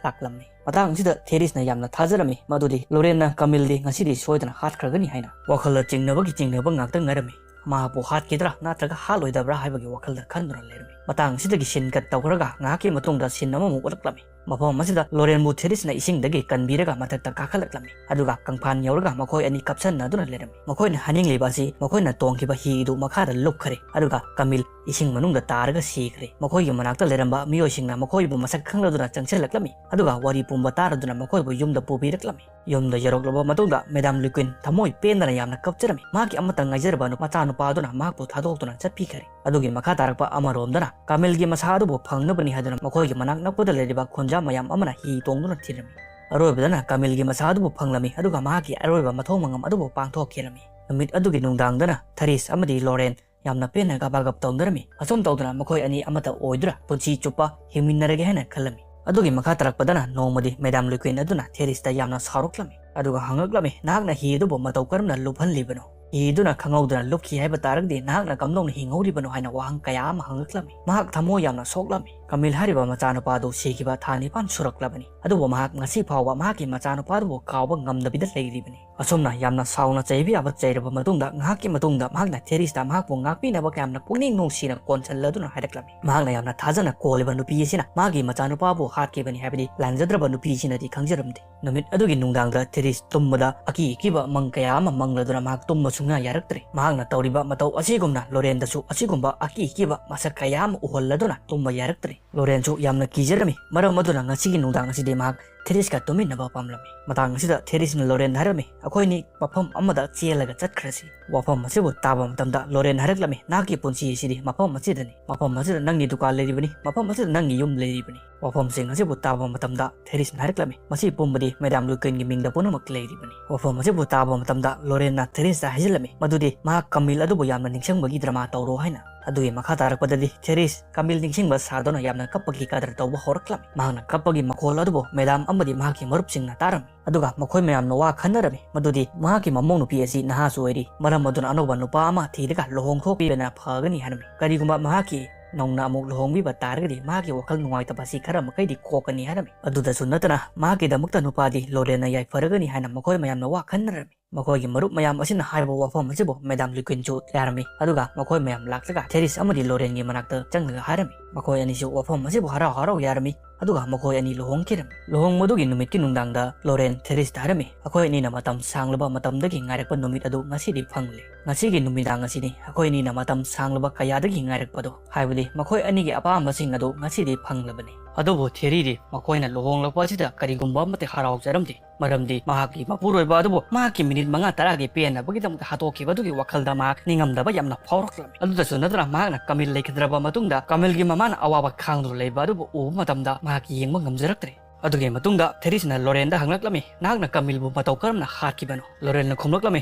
ꯂꯥꯛꯂꯝꯃꯤ꯫ ꯃꯇꯥꯡ ꯑꯁꯤꯗ ꯊꯦꯔꯤꯁꯅ ꯌꯥꯝꯅ ꯊꯥꯖꯔꯝꯃꯤ ꯃꯗꯨꯗꯤ ꯂꯣꯔꯦꯟꯅ ꯀꯥꯃꯤꯜꯗꯤ ꯉꯁꯤꯗꯤ ꯁꯣꯏꯗꯅ ꯍꯥꯠꯈ꯭ꯔꯒꯅꯤ ꯍꯥꯏꯅ꯫ ꯋꯥꯈꯜꯗ ꯆꯤꯡꯅꯕꯒꯤ ꯆꯤꯡꯅꯕ ꯉꯥꯛꯇ ꯉꯥꯏꯔꯝꯃꯤ꯫ ꯃꯍꯥꯛꯄꯨ ꯍꯥꯠꯈꯤꯗ꯭ꯔꯥ ꯅꯠꯇ꯭ꯔꯒ ꯍꯥꯠꯂꯣꯏꯗꯕ꯭ꯔꯥ ꯍꯥꯏꯕꯒꯤ ꯋꯥꯈꯜꯗ ꯈꯟꯗꯨꯅ ꯂꯩꯔꯝꯃꯤ꯫ ꯃꯇꯥꯡ ꯑꯁꯤꯗꯒꯤ ꯁꯤꯟ ꯀꯠ ꯇꯧꯈ꯭ꯔꯒ ꯉꯥꯏꯍꯥꯛꯀꯤ ꯃꯇꯨꯡꯗ ꯁꯤꯟ ꯑꯃꯃꯨꯛ ꯎꯠꯂꯛꯂꯝꯃꯤ꯫ ꯃꯐꯝ ꯑꯁꯤꯗ ꯂꯣꯔꯦꯟꯕꯨ ꯊꯦꯔꯤꯁꯅ ꯏꯁꯤꯡꯗꯒꯤ ꯀꯟꯕꯤꯔꯒ ꯃꯊꯛꯇ ꯀꯥꯈꯠꯂꯛꯂꯝꯃꯤ, ꯑꯗꯨꯒ ꯀꯪꯐꯥꯟ ꯌꯧꯔꯒ ꯃꯈꯣꯏ ꯑꯅꯤ ꯀꯞꯁꯟꯅꯗꯨꯅ ꯂꯩꯔꯝꯃꯤ꯫ ꯃꯈꯣꯏꯅ ꯍꯥꯏꯅꯤꯡꯂꯤꯕ ꯑꯁꯤ ꯃꯈꯣꯏꯅ ꯇꯣꯡꯈꯤꯕ ꯍꯤ ꯑꯗꯨ ꯃꯈꯥꯗ ꯂꯨꯞꯈ꯭ꯔꯦ, ꯑꯗꯨꯒ ꯀꯥꯃꯤꯜ ꯏꯁꯤꯡ ꯃꯅꯨꯡꯗ ꯇꯥꯔꯒ ꯁꯤꯈ꯭ꯔꯦ꯫ ꯃꯈꯣꯏꯒꯤ ꯃꯅꯥꯛꯇ ꯂꯩꯔꯝꯕ ꯃꯤꯑꯣꯏꯁꯤꯡꯅ ꯃꯈꯣꯏꯕꯨ ꯃꯁꯛ ꯈꯪꯂꯗꯨꯅ ꯆꯪꯁꯤꯜꯂꯛꯂꯝꯃꯤ, ꯑꯗꯨꯒ ꯋꯥꯔꯤ ꯄꯨꯝꯕ ꯇꯥꯔꯗꯨꯅ ꯃꯈꯣꯏꯕꯨ ꯌꯨꯝꯗ ꯄꯨꯕꯤꯔꯛꯂꯝꯃꯤ꯫ ꯌꯨꯝꯗ ꯌꯧꯔꯛꯂꯕ ꯃꯇꯨꯡꯗ ꯃꯦꯗꯥꯝ ꯂꯨꯀ꯭ꯋꯤꯟ ꯊꯃꯣꯏ ꯄꯦꯟꯗꯅ ꯌꯥꯝꯅ ꯀꯞꯆꯔꯝꯃꯤ꯫ ꯃꯍꯥꯛꯀꯤ ꯑꯃꯠꯇ ꯉꯥꯏꯖꯔꯕ ꯅꯨ-, ꯃꯆꯥꯅꯨꯄꯥ ꯑꯗꯨꯅ ꯃꯍꯥꯛꯄꯨ ꯊꯥꯗꯣꯛꯇꯨꯅ ꯆꯠꯄꯤꯈ꯭ꯔꯦ꯫ ꯑꯗꯨꯒꯤ ꯃꯈꯥ ꯇꯥꯔꯛꯄ ꯑꯃꯔꯣꯝꯗꯅ ꯀꯥꯃꯤꯜꯒꯤ ꯃꯁꯥ ꯑꯗꯨꯕꯨ ꯐꯪꯅꯕꯅꯤ ꯍꯥꯏꯗꯨꯅ ꯃꯈꯣꯏꯒꯤ ꯃꯅꯥꯛ ꯅꯛꯄꯗ ꯂꯩꯔꯤꯕ ꯈꯨꯟꯖꯥ ꯃꯌꯥꯝ ꯑꯃꯅ ꯍꯤ ꯇꯣꯡꯗꯨꯅ ꯊꯤꯔꯝꯃꯤ꯫ ꯑꯔꯣꯏꯕꯗꯅ ꯀꯥꯃꯤꯜꯒꯤ ꯃꯁꯥ ꯑꯗꯨꯕꯨ ꯐꯪꯂꯝꯃꯤ, ꯑꯗꯨꯒ ꯃꯍꯥꯛꯀꯤ ꯑꯔꯣꯏꯕ ꯃꯊꯧ ꯃꯉꯝ ꯑꯗꯨꯕꯨ ꯄꯥꯡꯊꯣꯛꯈꯤꯔꯝꯃꯤ꯫ ꯅꯨꯃꯤꯠ ꯑꯗꯨꯒꯤ ꯅꯨꯡꯗꯥꯡꯗꯅ ꯊꯔꯤꯁ ꯑꯃꯗꯤ ꯂꯣꯔꯦꯟ ꯌꯥꯝꯅ ꯄꯦꯟꯅ ꯒꯕꯥꯒꯞ ꯇꯧꯅꯔꯝꯃꯤ꯫ ꯑꯁꯨꯝ ꯇꯧꯗꯨꯅ ꯃꯈꯣꯏ ꯑꯅꯤ ꯑꯃꯠꯇ ꯑꯣꯏꯗꯨꯅ ꯄꯨꯟꯁꯤ ꯆꯨꯞꯄ ꯍꯤꯡꯃꯤꯟꯅꯔꯒꯦ ꯍꯥꯏꯅ ꯈꯜꯂꯝꯃꯤ꯫ ꯑꯗꯨꯒꯤ ꯃꯈꯥ ꯇꯥꯔꯛꯄꯗꯅ ꯅꯣꯡꯃꯗꯤ ꯃꯦꯗꯥꯝ ꯂꯨꯀ꯭ꯋꯤꯟ ꯑꯗꯨꯅ ꯊꯦꯔꯤꯁꯇ ꯌꯥꯝꯅ ꯁꯥꯎꯔꯛꯂꯝꯃꯤ, ꯑꯗꯨꯒ ꯍꯪꯂꯛꯂꯝꯃꯤ, "ꯅꯍꯥꯛꯅ ꯍꯤ ꯑꯗꯨꯕꯨ ꯃꯇꯧ ꯀꯔꯝꯅ ꯂꯨꯞꯍꯜꯂꯤꯕꯅꯣ? ꯍꯤ ꯑꯗꯨꯅ ꯈꯪꯍꯧꯗꯅ ꯂꯨꯞꯈꯤ ꯍꯥꯏꯕ ꯇꯥꯔꯒꯗꯤ ꯅꯍꯥꯛꯅ ꯀꯝꯗꯧꯅ ꯍꯤꯡꯍꯧꯔꯤꯕꯅꯣ?" ꯍꯥꯏꯅ ꯋꯥꯍꯪ ꯀꯌꯥ ꯑꯃ ꯍꯪꯂꯛꯂꯝꯃꯤ꯫ ꯃꯍꯥꯛ ꯊꯃꯣꯏ ꯌꯥꯝꯅ ꯁꯣꯛꯂꯝꯃꯤ꯫ ꯀꯃꯤꯜ ꯍꯥꯏꯔꯤꯕ ꯃꯆꯥꯅꯨꯄꯥꯗꯨ ꯁꯤꯈꯤꯕ ꯊꯥ ꯅꯤꯄꯥꯟ ꯁꯨꯔꯛꯂꯕꯅꯤ꯫ ꯑꯗꯨꯕꯨ ꯃꯍꯥꯛ ꯉꯁꯤ ꯐꯥꯎꯕ ꯃꯍꯥꯛꯀꯤ ꯃꯆꯥꯅꯨꯄꯥꯗꯨꯕꯨ ꯀꯥꯎꯕ ꯉꯝꯗꯕꯤꯗ ꯂꯩꯔꯤꯕꯅꯤ꯫ ꯑꯁꯨꯝꯅ ꯌꯥꯝꯅ ꯁꯥꯎꯅ ꯆꯩꯕ ꯌꯥꯕ ꯆꯩꯔꯕ ꯃꯇꯨꯡꯗ, ꯉꯥꯏꯍꯥꯛꯀꯤ ꯃꯇꯨꯡꯗ ꯃꯍꯥꯛꯅ ꯊꯦꯔꯤꯁꯇ ꯃꯍꯥꯛꯄꯨ ꯉꯥꯛꯄꯤꯅꯕ ꯀꯌꯥꯝꯅ ꯄꯨꯛꯅꯤꯡ ꯅꯨꯡꯁꯤꯅ ꯀꯣꯟꯁꯤꯜꯂꯗꯨꯅ ꯍꯥꯏꯔꯛꯂꯝꯃꯤ꯫ ꯃꯍꯥꯛꯅ ꯌꯥꯝꯅ ꯊꯥꯖꯅ ꯀꯣꯜꯂꯤꯕ ꯅꯨꯄꯤ ꯑꯁꯤꯅ ꯃꯥꯒꯤ ꯃꯆꯥꯅꯨꯄꯥꯕꯨ ꯍꯥꯠꯈꯤꯕꯅꯤ ꯍꯥꯏꯕꯗꯤ ꯂꯥꯟꯖꯗ꯭ꯔꯕ ꯅꯨꯄꯤ ꯑꯁꯤꯅꯗꯤ ꯈꯪꯖꯔꯝꯗꯦ꯫ ꯅꯨꯃꯤꯠ ꯑꯗꯨꯒꯤ ꯅꯨꯡꯗꯥꯡꯗ ꯊꯦꯔꯤꯁ ꯇꯨꯝꯕꯗ ꯑꯀꯤ ꯑꯀꯤꯕ ꯃꯪ ꯀꯌꯥ ꯑꯃ ꯃꯪꯂꯗꯨꯅ ꯃꯍꯥꯛ ꯇꯨꯝꯕ ꯁꯨꯡꯌꯥ ꯌꯥꯔꯛꯇ꯭ꯔꯦ꯫ ꯃꯍꯥꯛꯅ ꯇꯧꯔꯤꯕ ꯃꯇꯧ ꯑꯁꯤꯒꯨꯝꯅ ꯂꯣꯔꯦꯟꯗꯁꯨ ꯑꯁꯤꯒꯨꯝꯕ ꯑꯀꯤ ꯑꯀꯤꯕ ꯃꯁꯛ ꯀꯌꯥ ꯑꯃ ꯎꯍꯜꯂꯗꯨꯅ ꯇꯨꯝꯕ ꯌꯥꯔꯛꯇ꯭ꯔꯦ꯫ ꯂꯣꯔꯦꯟꯁꯨ ꯌꯥꯝꯅ ꯀꯤꯖꯔꯝꯃꯤ꯫ ꯃꯔꯝ ꯑꯗꯨꯅ ꯉꯁꯤꯒꯤ ꯅꯨꯡꯗꯥꯡ ꯑꯁꯤꯗꯤ ꯃꯍꯥꯛ ꯊꯦꯔꯤꯁꯀ ꯇꯨꯃꯤꯟꯅꯕ ꯄꯥꯝꯂꯝꯃꯤ꯫ ꯃꯇꯥꯡ ꯑꯁꯤꯗ ꯊꯦꯔꯤꯁꯅ ꯂꯣꯔꯦꯟꯗ ꯍꯥꯏꯔꯝꯃꯤ, "ꯑꯩꯈꯣꯏꯅꯤ ꯃꯐꯝ ꯑꯃꯗ ꯆꯦꯜꯂꯒ ꯆꯠꯈ꯭ꯔꯁꯤ꯫" ꯋꯥꯐꯝ ꯑꯁꯤꯕꯨ ꯇꯥꯕ ꯃꯇꯝꯗ ꯂꯣꯔꯦꯟ ꯍꯥꯏꯔꯛꯂꯝꯃꯤ, "ꯅꯍꯥꯛꯀꯤ ꯄꯨꯟꯁꯤ ꯑꯁꯤꯗꯤ ꯃꯐꯝ ꯑꯁꯤꯗꯅꯤ꯫ ꯃꯐꯝ ꯑꯁꯤꯗ ꯅꯪꯒꯤ ꯗꯨꯀꯥꯟ ꯂꯩꯔꯤꯕꯅꯤ, ꯃꯐꯝ ꯑꯁꯤꯗ ꯅꯪꯒꯤ ꯌꯨꯝ ꯂꯩꯔꯤꯕꯅꯤ꯫" ꯋꯥꯐꯝꯁꯤꯡ ꯑꯁꯤꯕꯨ ꯇꯥꯕ ꯃꯇꯝꯗ ꯊꯦꯔꯤꯁꯅ ꯍꯥꯏꯔꯛꯂꯝꯃꯤ, "ꯃꯁꯤ ꯄꯨꯝꯕꯗꯤ ꯃꯦꯗꯥꯝ ꯂꯨꯏꯀꯤꯟꯒꯤ ꯃꯤꯡꯗ ꯄꯨꯝꯅꯃꯛ ꯂꯩꯔꯤꯕꯅꯤ꯫" ꯋꯥꯐꯝ ꯑꯁꯤꯕꯨ ꯇꯥꯕ ꯃꯇꯝꯗ ꯂꯣꯔꯦꯟꯅ ꯊꯦꯔꯤꯁꯇ ꯍꯥꯏꯖꯤꯜꯂꯝꯃꯤ, ꯃꯗꯨꯗꯤ ꯃꯍꯥꯛ ꯀꯃꯤꯜ ꯑꯗꯨꯕꯨ ꯌꯥꯝꯅ ꯅꯤꯡꯁꯤꯡꯕꯒꯤ ꯗ꯭ꯔꯃꯥ ꯇꯧꯔꯣ ꯍꯥꯏꯅ꯫ ꯑꯗꯨꯒꯤ ꯃꯈꯥ ꯇꯥꯔꯛꯄꯗꯗꯤ ꯊꯦꯔꯤꯁ ꯀꯃꯤꯜ ꯅꯤꯡꯁꯤꯡꯕ ꯁꯥꯗꯨꯅ ꯌꯥꯝꯅ ꯀꯞꯄꯒꯤ ꯀꯗꯔ ꯇꯧꯕ ꯍꯧꯔꯛꯂꯝꯃꯤ꯫ ꯃꯍꯥꯛꯅ ꯀꯞꯄꯒꯤ ꯃꯈꯣꯜ ꯑꯗꯨꯕꯨ ꯃꯦꯗꯥꯝ ꯑꯃꯗꯤ ꯃꯍꯥꯛꯀꯤ ꯃꯔꯨꯞꯁꯤꯡꯅ ꯇꯥꯔꯝꯃꯤ꯫ ꯑꯗꯨꯒ ꯃꯈꯣꯏ ꯃꯌꯥꯝꯅ ꯋꯥ ꯈꯟꯅꯔꯝꯃꯤ, ꯃꯗꯨꯗꯤ ꯃꯍꯥꯛꯀꯤ ꯃꯃꯧ ꯅꯨꯄꯤ ꯑꯁꯤ ꯅꯍꯥꯁꯨ ꯑꯣꯏꯔꯤ, ꯃꯔꯝ ꯑꯗꯨꯅ ꯑꯅꯧꯕ ꯅꯨꯄꯥ ꯑꯃ ꯊꯤꯔꯒ ꯂꯨꯍꯣꯡꯊꯣꯛꯄꯤꯕꯅ ꯐꯒꯅꯤ ꯍꯥꯏꯔꯝꯃꯤ꯫ ꯀꯔꯤꯒꯨꯝꯕ ꯃꯍꯥꯛꯀꯤ ꯅꯧꯅ ꯑꯃꯨꯛ ꯂꯨꯍꯣꯡꯕꯤꯕ ꯇꯥꯔꯒꯗꯤ ꯃꯍꯥꯛꯀꯤ ꯋꯥꯈꯜ ꯅꯨꯡꯉꯥꯏꯇꯕ ꯑꯁꯤ ꯈꯔ ꯃꯈꯩꯗꯤ ꯀꯣꯛꯀꯅꯤ ꯍꯥꯏꯔꯝꯃꯤ꯫ ꯑꯗꯨꯗꯁꯨ ꯅꯠꯇꯅ ꯃꯍꯥꯛꯀꯤꯗꯃꯛꯇ ꯅꯨꯄꯥꯗꯤ ꯂꯣꯔꯦꯟꯅ ꯌꯥꯏꯐꯔꯒꯅꯤ ꯍꯥꯏꯅ ꯃꯈꯣꯏ ꯃꯌꯥꯝꯅ ꯋꯥ ꯈꯟꯅꯔꯝꯃꯤ꯫ ꯃꯈꯣꯏꯒꯤ ꯃꯔꯨꯞ ꯃꯌꯥꯝ ꯑꯁꯤꯅ ꯍꯥꯏꯕ ꯋꯥꯐꯝ ꯑꯁꯤꯕꯨ ꯃꯦꯗꯥꯝ ꯂꯨꯏꯀꯤꯟꯁꯨ ꯌꯥꯔꯝꯃꯤ꯫ ꯑꯗꯨꯒ ꯃꯈꯣꯏ ꯃꯌꯥꯝ ꯂꯥꯛꯂꯒ ꯊꯦꯔꯤꯁ ꯑꯃꯗꯤ ꯂꯣꯔꯦꯟꯒꯤ ꯃꯅꯥꯛꯇ ꯆꯪꯂꯒ ꯍꯥꯏꯔꯝꯃꯤ꯫ ꯃꯈꯣꯏ ꯑꯅꯤꯁꯨ ꯋꯥꯐꯝ ꯑꯁꯤꯕꯨ ꯍꯔꯥꯎ ꯍꯔꯥꯎ ꯌꯥꯔꯝꯃꯤ꯫ ꯑꯗꯨꯒ ꯃꯈꯣꯏ ꯑꯅꯤ ꯂꯨꯍꯣꯡꯈꯤꯔꯝꯃꯤ꯫ ꯂꯨꯍꯣꯡꯕꯗꯨꯒꯤ ꯅꯨꯃꯤꯠꯀꯤ ꯅꯨꯡꯗꯥꯡꯗ ꯂꯣꯔꯦꯟ ꯊꯦꯔꯤꯁꯇ ꯍꯥꯏꯔꯝꯃꯤ, "ꯑꯩꯈꯣꯏ ꯑꯅꯤꯅ ꯃꯇꯝ ꯁꯥꯡꯂꯕ ꯃꯇꯝꯗꯒꯤ ꯉꯥꯏꯔꯛꯄ ꯅꯨꯃꯤꯠ ꯑꯗꯨ ꯉꯁꯤꯗꯤ ꯐꯪꯂꯦ꯫ ꯉꯁꯤꯒꯤ ꯅꯨꯃꯤꯗꯥꯡ ꯑꯁꯤꯅꯤ ꯑꯩꯈꯣꯏ ꯑꯅꯤꯅ ꯃꯇꯝ ꯁꯥꯡꯂꯕ ꯀꯌꯥꯗꯒꯤ ꯉꯥꯏꯔꯛꯄꯗꯨ, ꯍꯥꯏꯕꯗꯤ ꯃꯈꯣꯏ ꯑꯅꯤꯒꯤ ꯑꯄꯥꯝꯕꯁꯤꯡ ꯑꯗꯨ ꯉꯁꯤꯗꯤ ꯐꯪꯂꯕꯅꯤ꯫" ꯑꯗꯨꯕꯨ ꯊꯦꯔꯤꯗꯤ ꯃꯈꯣꯏꯅ ꯂꯨꯍꯣꯡꯂꯛꯄ ꯑꯁꯤꯗ ꯀꯔꯤꯒꯨꯝꯕ ꯑꯃꯠꯇ ꯍꯔꯥꯎꯖꯔꯝꯗꯦ꯫ ꯃꯔꯝꯗꯤ ꯃꯍꯥꯛꯀꯤ ꯃꯄꯨꯔꯣꯏꯕ ꯑꯗꯨꯕꯨ ꯃꯍꯥꯛꯀꯤ ꯃꯤꯅꯤꯠ ꯃꯉꯥ ꯇꯔꯥꯒꯤ ꯄꯦꯟꯅꯕꯒꯤꯗꯃꯛꯇ ꯍꯥꯠꯇꯣꯛꯈꯤꯕ ꯑꯗꯨꯒꯤ ꯋꯥꯈꯜꯗ ꯃꯍꯥꯛ ꯅꯤꯡꯉꯝꯗꯕ ꯌꯥꯝꯅ ꯐꯥꯎꯔꯛꯂꯝꯃꯤ꯫ ꯑꯗꯨꯗꯁꯨ ꯅꯠꯇꯅ ꯃꯍꯥꯛꯅ ꯀꯃꯤꯜ ꯂꯩꯈꯤꯗ꯭ꯔꯕ ꯃꯇꯨꯡꯗ ꯀꯃꯤꯜꯒꯤ ꯃꯃꯥꯅ ꯑꯋꯥꯕ ꯈꯥꯡꯗꯨꯅ ꯂꯩꯕ ꯑꯗꯨꯕꯨ ꯎꯕ ꯃꯇꯝꯗ ꯃꯍꯥꯛ ꯌꯦꯡꯕ ꯉꯝꯖꯔꯛꯇ꯭ꯔꯦ꯫ ꯑꯗꯨꯒꯤ ꯃꯇꯨꯡꯗ ꯊꯦꯔꯤꯁꯅ ꯂꯣꯔꯦꯟꯗ ꯍꯪꯂꯛꯂꯝꯃꯤ, "ꯅꯍꯥꯛꯅ ꯀꯃꯤꯜꯕꯨ ꯃꯇꯧ ꯀꯔꯝꯅ ꯍꯥꯠꯈꯤꯕꯅꯣ?" ꯂꯣꯔꯦꯟꯅ ꯈꯨꯝꯂꯛꯂꯝꯃꯤ,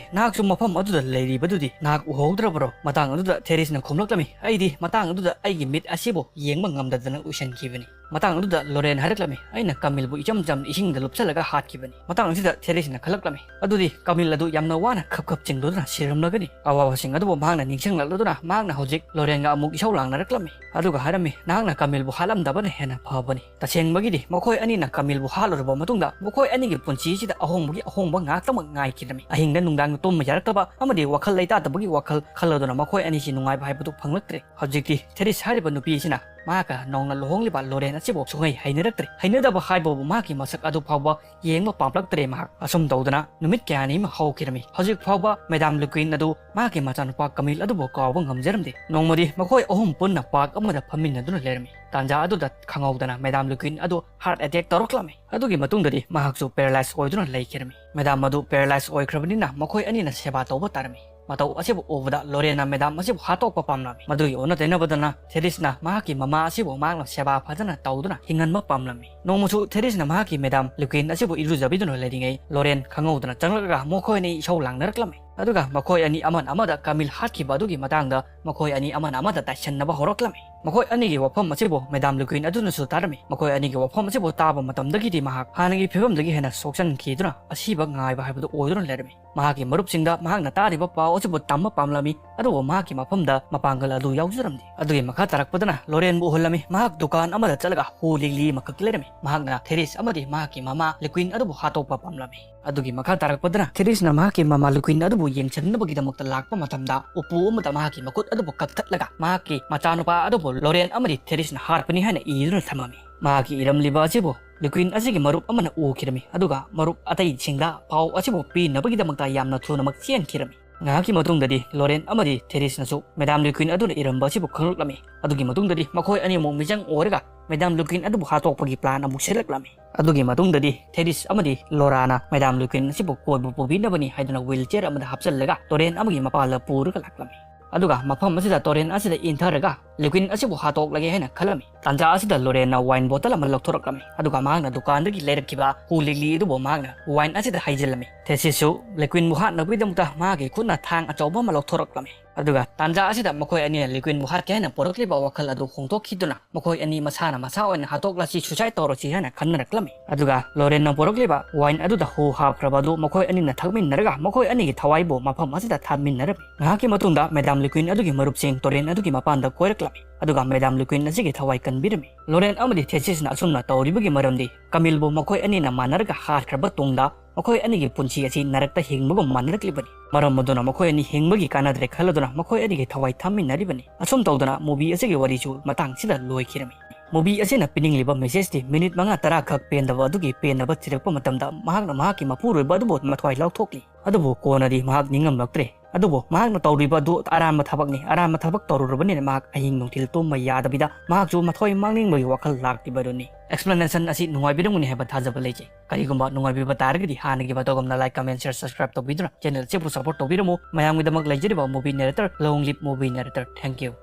"ꯅꯍꯥꯛꯁꯨ ꯃꯐꯝ ꯑꯗꯨꯗ ꯂꯩꯔꯤꯕꯗꯨꯗꯤ ꯅꯍꯥꯛ ꯎꯍꯧꯗ꯭ꯔꯕ꯭ꯔꯣ?" ꯃꯇꯥꯡ ꯑꯗꯨꯗ ꯊꯦꯔꯤꯁꯅ ꯈꯨꯝꯂꯛꯂꯝꯃꯤ, "ꯑꯩꯗꯤ ꯃꯇꯥꯡ ꯑꯗꯨꯗ ꯑꯩꯒꯤ ꯃꯤꯠ ꯑꯁꯤꯕꯨ ꯌꯦꯡꯕ ꯉꯝꯗꯗꯅ ꯎꯏꯁꯟꯈꯤꯕꯅꯤ꯫" ꯃꯇꯥꯡ ꯑꯗꯨꯗ ꯂꯣꯔꯦꯟ ꯍꯥꯏꯔꯛꯂꯝꯃꯤ, "ꯑꯩꯅ ꯀꯃꯤꯜꯕꯨ ꯏꯆꯝ ꯆꯝꯅ ꯏꯁꯤꯡꯗ ꯂꯨꯞꯁꯜꯂꯒ ꯍꯥꯠꯈꯤꯕꯅꯤ"꯫ ꯃꯇꯥꯡ ꯑꯁꯤꯗ ꯊꯦꯔꯤꯁꯅ ꯈꯜꯂꯛꯂꯝꯃꯤ, "ꯑꯗꯨꯗꯤ ꯀꯃꯤꯜ ꯑꯗꯨ ꯌꯥꯝꯅ ꯋꯥꯅ ꯈꯞ ꯈꯞ ꯆꯤꯡꯗꯨꯅ ꯁꯤꯔꯝꯂꯒꯅꯤ"꯫ ꯑꯋꯥꯕꯁꯤꯡ ꯑꯗꯨꯕꯨ ꯃꯍꯥꯛꯅ ꯅꯤꯡꯁꯤꯡꯂꯛꯂꯗꯨꯅ ꯃꯍꯥꯛꯅ ꯍꯧꯖꯤꯛ ꯂꯣꯔꯦꯟꯒ ꯑꯃꯨꯛ ꯏꯁꯧ ꯂꯥꯡꯅꯔꯛꯂꯝꯃꯤ꯫ ꯑꯗꯨꯒ ꯍꯥꯏꯔꯝꯃꯤ, "ꯅꯍꯥꯛꯅ ꯀꯃꯤꯜꯕꯨ ꯍꯥꯠꯂꯝꯗꯕꯅ ꯍꯦꯟꯅ ꯐꯕꯅꯤ꯫ ꯇꯁꯦꯡꯕꯒꯤꯗꯤ ꯃꯈꯣꯏ ꯑꯅꯤꯅ ꯀꯃꯤꯜꯕꯨ ꯍꯥꯠꯂꯨꯔꯕ ꯃꯇꯨꯡꯗ ꯃꯈꯣꯏ ꯑꯅꯤꯒꯤ ꯄꯨꯟꯁꯤꯁꯤꯗ ꯑꯍꯣꯡꯕꯒꯤ ꯑꯍꯣꯡꯕ ꯉꯥꯛꯇꯃꯛ ꯉꯥꯏꯈꯤꯔꯝꯃꯤ꯫ ꯑꯍꯤꯡꯗ ꯅꯨꯡꯗꯥꯡꯗ ꯇꯨꯝꯕ ꯌꯥꯔꯛꯇꯕ ꯑꯃꯗꯤ ꯋꯥꯈꯜ ꯂꯩꯇꯥꯗꯕꯒꯤ ꯋꯥꯈꯜ ꯈꯜꯂꯗꯨꯅ ꯃꯈꯣꯏ ꯑꯅꯤꯁꯤ ꯅꯨꯡꯉꯥꯏꯕ ꯍꯥꯏꯕꯗꯨ ꯐꯪꯂꯛꯇ꯭ꯔꯦ꯫ ꯍꯧꯖꯤꯛꯇꯤ ꯊꯦꯔꯤꯁ ꯍꯥꯏꯔꯤꯕ ꯅꯨꯄꯤ ꯑꯁꯤꯅ ꯃꯍꯥꯛꯀ ꯅꯧꯅ ꯂꯨꯍꯣꯡꯂꯤꯕ ꯂꯣꯔꯦꯟ ꯑꯁꯤꯕꯨ ꯁꯨꯡꯍꯩ ꯍꯩꯅꯔꯛꯇ꯭ꯔꯦ꯫ ꯍꯩꯅꯗꯕ ꯍꯥꯏꯕꯕꯨ ꯃꯍꯥꯛꯀꯤ ꯃꯁꯛ ꯑꯗꯨ ꯐꯥꯎꯕ ꯌꯦꯡꯕ ꯄꯥꯝꯂꯛꯇ꯭ꯔꯦ ꯃꯍꯥꯛ꯫ ꯑꯁꯨꯝ ꯇꯧꯗꯅ ꯅꯨꯃꯤꯠ ꯀꯌꯥꯅꯤ ꯑꯃ ꯍꯧꯈꯤꯔꯝꯃꯤ꯫ ꯍꯧꯖꯤꯛ ꯐꯥꯎꯕ ꯃꯦꯗꯥꯝ ꯂꯨꯀ꯭ꯋꯤꯟ ꯑꯗꯨ ꯃꯍꯥꯛꯀꯤ ꯃꯆꯥꯅꯨꯄꯥ ꯀꯃꯤꯜ ꯑꯗꯨꯕꯨ ꯀꯥꯎꯕ ꯉꯝꯖꯔꯝꯗꯦ꯫ ꯅꯣꯡꯃꯗꯤ ꯃꯈꯣꯏ ꯑꯍꯨꯝ ꯄꯨꯟꯅ ꯄꯥꯔꯛ ꯑꯃꯗ ꯐꯝꯃꯤꯟꯅꯗꯨꯅ ꯂꯩꯔꯝꯃꯤ꯫ ꯇꯥꯟꯖꯥ ꯑꯗꯨꯗ ꯈꯪꯍꯧꯗꯅ ꯃꯦꯗꯥꯝ ꯂꯨꯀ꯭ꯋꯤꯟ ꯑꯗꯨ ꯍꯥꯔꯠ ꯑꯦꯇꯦꯛ ꯇꯧꯔꯛꯂꯝꯃꯤ꯫ ꯑꯗꯨꯒꯤ ꯃꯇꯨꯡꯗꯗꯤ ꯃꯍꯥꯛꯁꯨ ꯄꯦꯔꯥꯂꯥꯏꯁ ꯑꯣꯏꯗꯨꯅ ꯂꯩꯈꯤꯔꯝꯃꯤ꯫ ꯃꯦꯗꯥꯝ ꯑꯗꯨ ꯄꯦꯔꯥꯂꯥꯏꯁ ꯑꯣꯏꯈ꯭ꯔꯕꯅꯤꯅ ꯃꯈꯣꯏ ꯑꯅꯤꯅ ꯁꯦꯕꯥ ꯇꯧꯕ ꯇꯥꯔꯝꯃꯤ꯫ ꯃꯇꯧ ꯑꯁꯤꯕꯨ ꯎꯕꯗ ꯂꯣꯔꯦꯟꯅ ꯃꯦꯗꯥꯝ ꯑꯁꯤꯕꯨ ꯍꯥꯠꯇꯣꯛꯄ ꯄꯥꯝꯂꯝꯃꯤ꯫ ꯃꯗꯨꯒꯤ ꯑꯣꯟꯅ ꯇꯩꯅꯕꯗꯅ ꯊꯦꯔꯤꯁꯅ ꯃꯍꯥꯛꯀꯤ ꯃꯃꯥ ꯑꯁꯤꯕꯨ ꯃꯍꯥꯛꯅ ꯁꯦꯕꯥ ꯐꯖꯅ ꯇꯧꯗꯨꯅ ꯍꯤꯡꯍꯟꯕ ꯄꯥꯝꯂꯝꯃꯤ꯫ ꯅꯣꯡꯃꯁꯨ ꯊꯦꯔꯤꯁꯅ ꯃꯍꯥꯛꯀꯤ ꯃꯦꯗꯥꯝ ꯂꯨꯀ꯭ꯋꯤꯟ ꯑꯁꯤꯕꯨ ꯏꯔꯨꯖꯕꯤꯗꯨꯅ ꯂꯩꯔꯤꯉꯩ ꯂꯣꯔꯦꯟ ꯈꯪꯍꯧꯗꯅ ꯆꯪꯂꯛꯂꯒ ꯃꯈꯣꯏ ꯑꯅꯤ ꯏꯁꯧ ꯂꯥꯡꯅꯔꯛꯂꯝꯃꯤ꯫ ꯑꯗꯨꯒ ꯃꯈꯣꯏ ꯑꯅꯤ ꯑꯃꯅ ꯑꯃꯗ ꯀꯃꯤꯜ ꯍꯥꯠꯈꯤꯕ ꯑꯗꯨꯒꯤ ꯃꯇꯥꯡꯗ ꯃꯈꯣꯏ ꯑꯅꯤ ꯑꯃꯅ ꯑꯃꯗ ꯇꯥꯏꯁꯟꯅꯕ ꯍꯧꯔꯛꯂꯝꯃꯤ꯫ ꯃꯈꯣꯏ ꯑꯅꯤꯒꯤ ꯋꯥꯐꯝ ꯑꯁꯤꯕꯨ ꯃꯦꯗꯥꯝ ꯂꯨꯀ꯭ꯋꯤꯟ ꯑꯗꯨꯅꯁꯨ ꯇꯥꯔꯝꯃꯤ꯫ ꯃꯈꯣꯏ ꯑꯅꯤꯒꯤ ꯋꯥꯐꯝ ꯑꯁꯤꯕꯨ ꯇꯥꯕ ꯃꯇꯝꯗꯒꯤꯗꯤ ꯃꯍꯥꯛ ꯍꯥꯟꯅꯒꯤ ꯐꯤꯕꯝꯗꯒꯤ ꯍꯦꯟꯅ ꯁꯣꯛꯆꯟꯈꯤꯗꯨꯅ ꯑꯁꯤꯕ ꯉꯥꯏꯕ ꯍꯥꯏꯕꯗꯨ ꯑꯣꯏꯗꯨꯅ ꯂꯩꯔꯝꯃꯤ꯫ ꯃꯍꯥꯛꯀꯤ ꯃꯔꯨꯞꯁꯤꯡꯗ ꯃꯍꯥꯛꯅ ꯇꯥꯔꯤꯕ ꯄꯥꯎ ꯑꯁꯤꯕꯨ ꯇꯝꯕ ꯄꯥꯝꯂꯝꯃꯤ, ꯑꯗꯨꯕꯨ ꯃꯍꯥꯛꯀꯤ ꯃꯐꯝꯗ ꯃꯄꯥꯡꯒꯜ ꯑꯗꯨ ꯌꯥꯎꯖꯔꯝꯗꯦ꯫ ꯑꯗꯨꯒꯤ ꯃꯈꯥ ꯇꯥꯔꯛꯄꯗꯅ ꯂꯣꯔꯦꯟꯕꯨ ꯎꯍꯜꯂꯝꯃꯤ꯫ ꯃꯍꯥꯛ ꯗꯨꯀꯥꯟ ꯑꯃꯗ ꯆꯠꯂꯒ ꯍꯨ ꯂꯤꯛꯂꯤ ꯑꯃꯈꯛ ꯂꯩꯔꯝꯃꯤ꯫ ꯃꯍꯥꯛꯅ ꯊꯦꯔꯤꯁ ꯑꯃꯗꯤ ꯃꯍꯥꯛꯀꯤ ꯃꯃꯥ ꯂꯨꯀ꯭ꯋꯤꯟ ꯑꯗꯨꯕꯨ ꯍꯥꯠꯇꯣꯛꯄ ꯄꯥꯝꯂꯝꯃꯤ꯫ ꯑꯗꯨꯒꯤ ꯃꯈꯥ ꯇꯥꯔꯛꯄꯗꯅ ꯊꯦꯔꯤꯁꯅ ꯃꯍꯥꯛꯀꯤ ꯃꯃꯥ ꯂꯨꯀ꯭ꯋꯤꯟ ꯑꯗꯨꯕꯨ ꯌꯦꯡꯁꯤꯟꯅꯕꯒꯤꯗꯃꯛꯇ ꯂꯥꯛꯄ ꯃꯇꯝꯗ ꯎꯄꯨ ꯑꯃꯗ ꯃꯍꯥꯛꯀꯤ ꯃꯈꯨꯠ ꯑꯗꯨꯕꯨ ꯀꯛꯊꯠꯂꯒ ꯃꯍꯥꯛꯀꯤ ꯃꯆꯥꯅꯨꯄꯥ ꯑꯗꯨꯕꯨ ꯂꯣꯔꯦꯟ ꯑꯃꯗꯤ ꯊꯦꯔꯤꯁꯅ ꯍꯥꯠꯄꯅꯤ ꯍꯥꯏꯅ ꯏꯗꯨꯅ ꯊꯝꯂꯝꯃꯤ꯫ ꯃꯍꯥꯛꯀꯤ ꯏꯔꯝꯂꯤꯕ ꯑꯁꯤꯕꯨ ꯂꯨꯀ꯭ꯋꯤꯟ ꯑꯁꯤꯒꯤ ꯃꯔꯨꯞ ꯑꯃꯅ ꯎꯈꯤꯔꯝꯃꯤ, ꯑꯗꯨꯒ ꯃꯔꯨꯞ ꯑꯇꯩꯁꯤꯡꯗ ꯄꯥꯎ ꯑꯁꯤꯕꯨ ꯄꯤꯅꯕꯒꯤꯗꯃꯛꯇ ꯌꯥꯝꯅ ꯊꯨꯅꯃꯛ ꯆꯦꯟꯈꯤꯔꯝꯃꯤ꯫ ꯉꯥꯏꯍꯥꯛꯀꯤ ꯃꯇꯨꯡꯗꯗꯤ ꯂꯣꯔꯦꯟ ꯑꯃꯗꯤ ꯊꯦꯔꯤꯁꯅꯁꯨ ꯃꯦꯗꯥꯝ ꯂꯨꯀ꯭ꯋꯤꯟ ꯑꯗꯨꯅ ꯏꯔꯝꯕ ꯑꯁꯤꯕꯨ ꯈꯪꯂꯛꯂꯝꯃꯤ꯫ ꯑꯗꯨꯒꯤ ꯃꯇꯨꯡꯗꯗꯤ ꯃꯈꯣꯏ ꯑꯅꯤꯃꯛ ꯃꯤꯆꯪ ꯑꯣꯏꯔꯒ ꯃꯦꯗꯥꯝ ꯂꯨꯀ꯭ꯋꯤꯟ ꯑꯗꯨꯕꯨ ꯍꯥꯠꯇꯣꯛꯄꯒꯤ ꯄ꯭ꯂꯥꯟ ꯑꯃꯨꯛ ꯁꯤꯜꯂꯛꯂꯝꯃꯤ꯫ ꯑꯗꯨꯒꯤ ꯃꯇꯨꯡꯗꯗꯤ ꯊꯦꯔꯤꯁ ꯑꯃꯗꯤ ꯂꯣꯔꯥꯅ ꯃꯦꯗꯥꯝ ꯂꯨꯀ꯭ꯋꯤꯟ ꯑꯁꯤꯕꯨ ꯀꯣꯏꯕ ꯄꯨꯕꯤꯅꯕꯅꯤ ꯍꯥꯏꯗꯨꯅ ꯋꯤꯜ ꯆꯤꯌꯔ ꯑꯃꯗ ꯍꯥꯞꯆꯤꯜꯂꯒ ꯂꯣꯔꯦꯟ ꯑꯃꯒꯤ ꯃꯄꯥꯜꯗ ꯄꯨꯔꯒ ꯂꯥꯛꯂꯝꯃꯤ꯫ ꯑꯗꯨꯒ ꯃꯐꯝ ꯑꯁꯤꯗ ꯇꯣꯔꯦꯟ ꯑꯁꯤꯗ ꯏꯟꯊꯔꯒ ꯂꯨꯀ꯭ꯋꯤꯟ ꯑꯁꯤꯕꯨ ꯍꯥꯠꯇꯣꯛꯂꯒꯦ ꯍꯥꯏꯅ ꯈꯜꯂꯝꯃꯤ꯫ ꯇꯥꯟꯖꯥ ꯑꯁꯤꯗ ꯂꯣꯔꯦꯟꯅ ꯋꯥꯏꯟ ꯕꯣꯇꯜ ꯑꯃ ꯂꯧꯊꯣꯔꯛꯂꯝꯃꯤ, ꯑꯗꯨꯒ ꯃꯍꯥꯛꯅ ꯗꯨꯀꯥꯟꯗꯒꯤ ꯂꯩꯔꯛꯈꯤꯕ ꯍꯨ ꯂꯤꯛꯂꯤ ꯑꯗꯨꯕꯨ ꯃꯍꯥꯛꯅ ꯋꯥꯏꯟ ꯑꯁꯤꯗ ꯍꯩꯖꯤꯜꯂꯝꯃꯤ꯫ ꯊꯦꯁꯤꯁꯁꯨ ꯂꯨꯀ꯭ꯋꯤꯟꯕꯨ ꯍꯥꯠꯅꯕꯒꯤꯗꯃꯛꯇ ꯃꯍꯥꯛꯀꯤ ꯈꯨꯠꯅ ꯊꯥꯡ ꯑꯆꯧꯕ ꯑꯃ ꯂꯧꯊꯣꯔꯛꯂꯝꯃꯤ꯫ ꯑꯗꯨꯒ ꯇꯥꯟꯖꯥ ꯑꯁꯤꯗ ꯃꯈꯣꯏ ꯑꯅꯤꯅ ꯂꯤꯀ꯭ꯋꯤꯟꯕꯨ ꯍꯥꯠꯀꯦ ꯍꯥꯏꯅ ꯄꯣꯔꯛꯂꯤꯕ ꯋꯥꯈꯜ ꯑꯗꯨ ꯍꯣꯡꯗꯣꯛꯈꯤꯗꯨꯅ ꯃꯈꯣꯏ ꯑꯅꯤ ꯃꯁꯥꯅ ꯃꯁꯥ ꯑꯣꯏꯅ ꯍꯥꯠꯇꯣꯛꯂꯁꯤ, suicide ꯇꯧꯔꯁꯤ ꯍꯥꯏꯅ ꯈꯟꯅꯔꯛꯂꯝꯃꯤ꯫ ꯑꯗꯨꯒ ꯂꯣꯔꯦꯟꯅ ꯄꯣꯔꯛꯂꯤꯕ wine ꯑꯗꯨꯗ ꯍꯨ ꯍꯥꯞꯈ꯭ꯔꯕ ꯑꯗꯨ ꯃꯈꯣꯏ ꯑꯅꯤꯅ ꯊꯛꯃꯤꯟꯅꯔꯒ ꯃꯈꯣꯏ ꯑꯅꯤꯒꯤ ꯊꯋꯥꯏꯕꯨ ꯃꯐꯝ ꯑꯁꯤꯗ ꯊꯝꯃꯤꯟꯅꯔꯝꯃꯤ꯫ ꯉꯥꯏꯍꯥꯛꯀꯤ ꯃꯇꯨꯡꯗ ꯃꯦꯗꯥꯝ ꯂꯤꯀ꯭ꯋꯤꯟ ꯑꯗꯨꯒꯤ ꯃꯔꯨꯞꯁꯤꯡ ꯇꯣꯔꯦꯟ ꯑꯗꯨꯒꯤ ꯃꯄꯥꯟꯗ ꯀꯣꯏꯔꯛꯂꯝꯃꯤ꯫ ꯑꯗꯨꯒ ꯃꯦꯗꯥꯝ ꯂꯤꯀ꯭ꯋꯤꯟ ꯑꯁꯤꯒꯤ ꯊꯋꯥꯏ ꯀꯟꯕꯤꯔꯝꯃꯤ꯫ ꯂꯣꯔꯦꯟ ꯑꯃꯗꯤ ꯊꯦꯁꯤꯁꯅ ꯑꯁꯨꯝꯅ ꯇꯧꯔꯤꯕꯒꯤ ꯃꯔꯝꯗꯤ ꯀꯃꯤꯜꯕꯨ ꯃꯈꯣꯏ ꯑꯅꯤꯅ ꯃꯥꯟꯅꯔꯒ ꯍꯥꯠꯈ꯭ꯔꯕ ꯇꯨꯡꯗ ꯃꯈꯣꯏ ꯑꯅꯤꯒꯤ ꯄꯨꯟꯁꯤ ꯑꯁꯤ ꯅꯔꯛꯇ ꯍꯤꯡꯕꯒꯨꯝ ꯃꯥꯟꯅꯔꯛꯂꯤꯕꯅꯤ꯫ ꯃꯔꯝ ꯑꯗꯨꯅ ꯃꯈꯣꯏ ꯑꯅꯤ ꯍꯤꯡꯕꯒꯤ ꯀꯥꯟꯅꯗ꯭ꯔꯦ ꯈꯜꯂꯗꯨꯅ ꯃꯈꯣꯏ ꯑꯅꯤꯒꯤ ꯊꯋꯥꯏ ꯊꯝꯃꯤꯟꯅꯔꯤꯕꯅꯤ꯫ ꯑꯁꯨꯝ ꯇꯧꯗꯅ movie ꯑꯁꯤꯒꯤ ꯋꯥꯔꯤꯁꯨ ꯃꯇꯥꯡꯁꯤꯗ ꯂꯣꯏꯈꯤꯔꯝꯃꯤ꯫ Movie ꯑꯁꯤꯅ ꯄꯤꯅꯤꯡꯂꯤꯕ messageꯇꯤ ꯃꯤꯅꯤꯠ ꯃꯉꯥ ꯇꯔꯥ ꯈꯛ ꯄꯦꯟꯗꯕ ꯑꯗꯨꯒꯤ ꯄꯦꯟꯅꯕ ꯊꯤꯔꯛꯄ ꯃꯇꯝꯗ ꯃꯍꯥꯛꯅ ꯃꯍꯥꯛꯀꯤ ꯃꯄꯨꯔꯣꯏꯕ ꯑꯗꯨꯕꯨ ꯃꯊ꯭ꯋꯥꯏ ꯂꯧꯊꯣꯛꯂꯤ꯫ ꯑꯗꯨꯕꯨ ꯀꯣꯟꯅꯗꯤ ꯃꯍꯥꯛ ꯅꯤꯡꯉꯝꯂꯛꯇ꯭ꯔꯦ꯫ ꯑꯗꯨꯕꯨ ꯃꯍꯥꯛꯅ ꯇꯧꯔꯤꯕ ꯑꯗꯨ ꯑꯔꯥꯟꯕ ꯊꯕꯛꯅꯤ꯫ ꯑꯔꯥꯟꯕ ꯊꯕꯛ ꯇꯧꯔꯨꯔꯕꯅꯤꯅ ꯃꯍꯥꯛ ꯑꯍꯤꯡ ꯅꯨꯡꯊꯤꯜ ꯇꯨꯝꯕ ꯌꯥꯗꯕꯤꯗ ꯃꯍꯥꯛꯁꯨ ꯃꯊ꯭ꯋꯥꯏ ꯃꯥꯡꯅꯤꯡꯕꯒꯤ ꯋꯥꯈꯜ ꯂꯥꯛꯂꯤꯕ ꯑꯗꯨꯅꯤ꯫ Explanation ꯑꯁꯤ ꯅꯨꯡꯉꯥꯏꯕꯤꯔꯝꯒꯅꯤ ꯍꯥꯏꯕ ꯊꯥꯖꯕ ꯂꯩꯖꯩ꯫ ꯀꯔꯤꯒꯨꯝꯕ ꯅꯨꯡꯉꯥꯏꯕꯤꯕ ꯇꯥꯔꯒꯗꯤ ꯍꯥꯟꯅꯒꯤ ꯃꯇꯧꯒꯨꯝꯅ like, comment, share, subscribe ꯇꯧꯕꯤꯗꯨꯅ channel ꯑꯁꯤꯕꯨ support ꯇꯧꯕꯤꯔꯝꯃꯨ꯫ ꯃꯌꯥꯝꯒꯤꯗꯃꯛ ꯂꯩꯖꯔꯤꯕ movie narrator, long live movie narrator꯫ Thank you꯫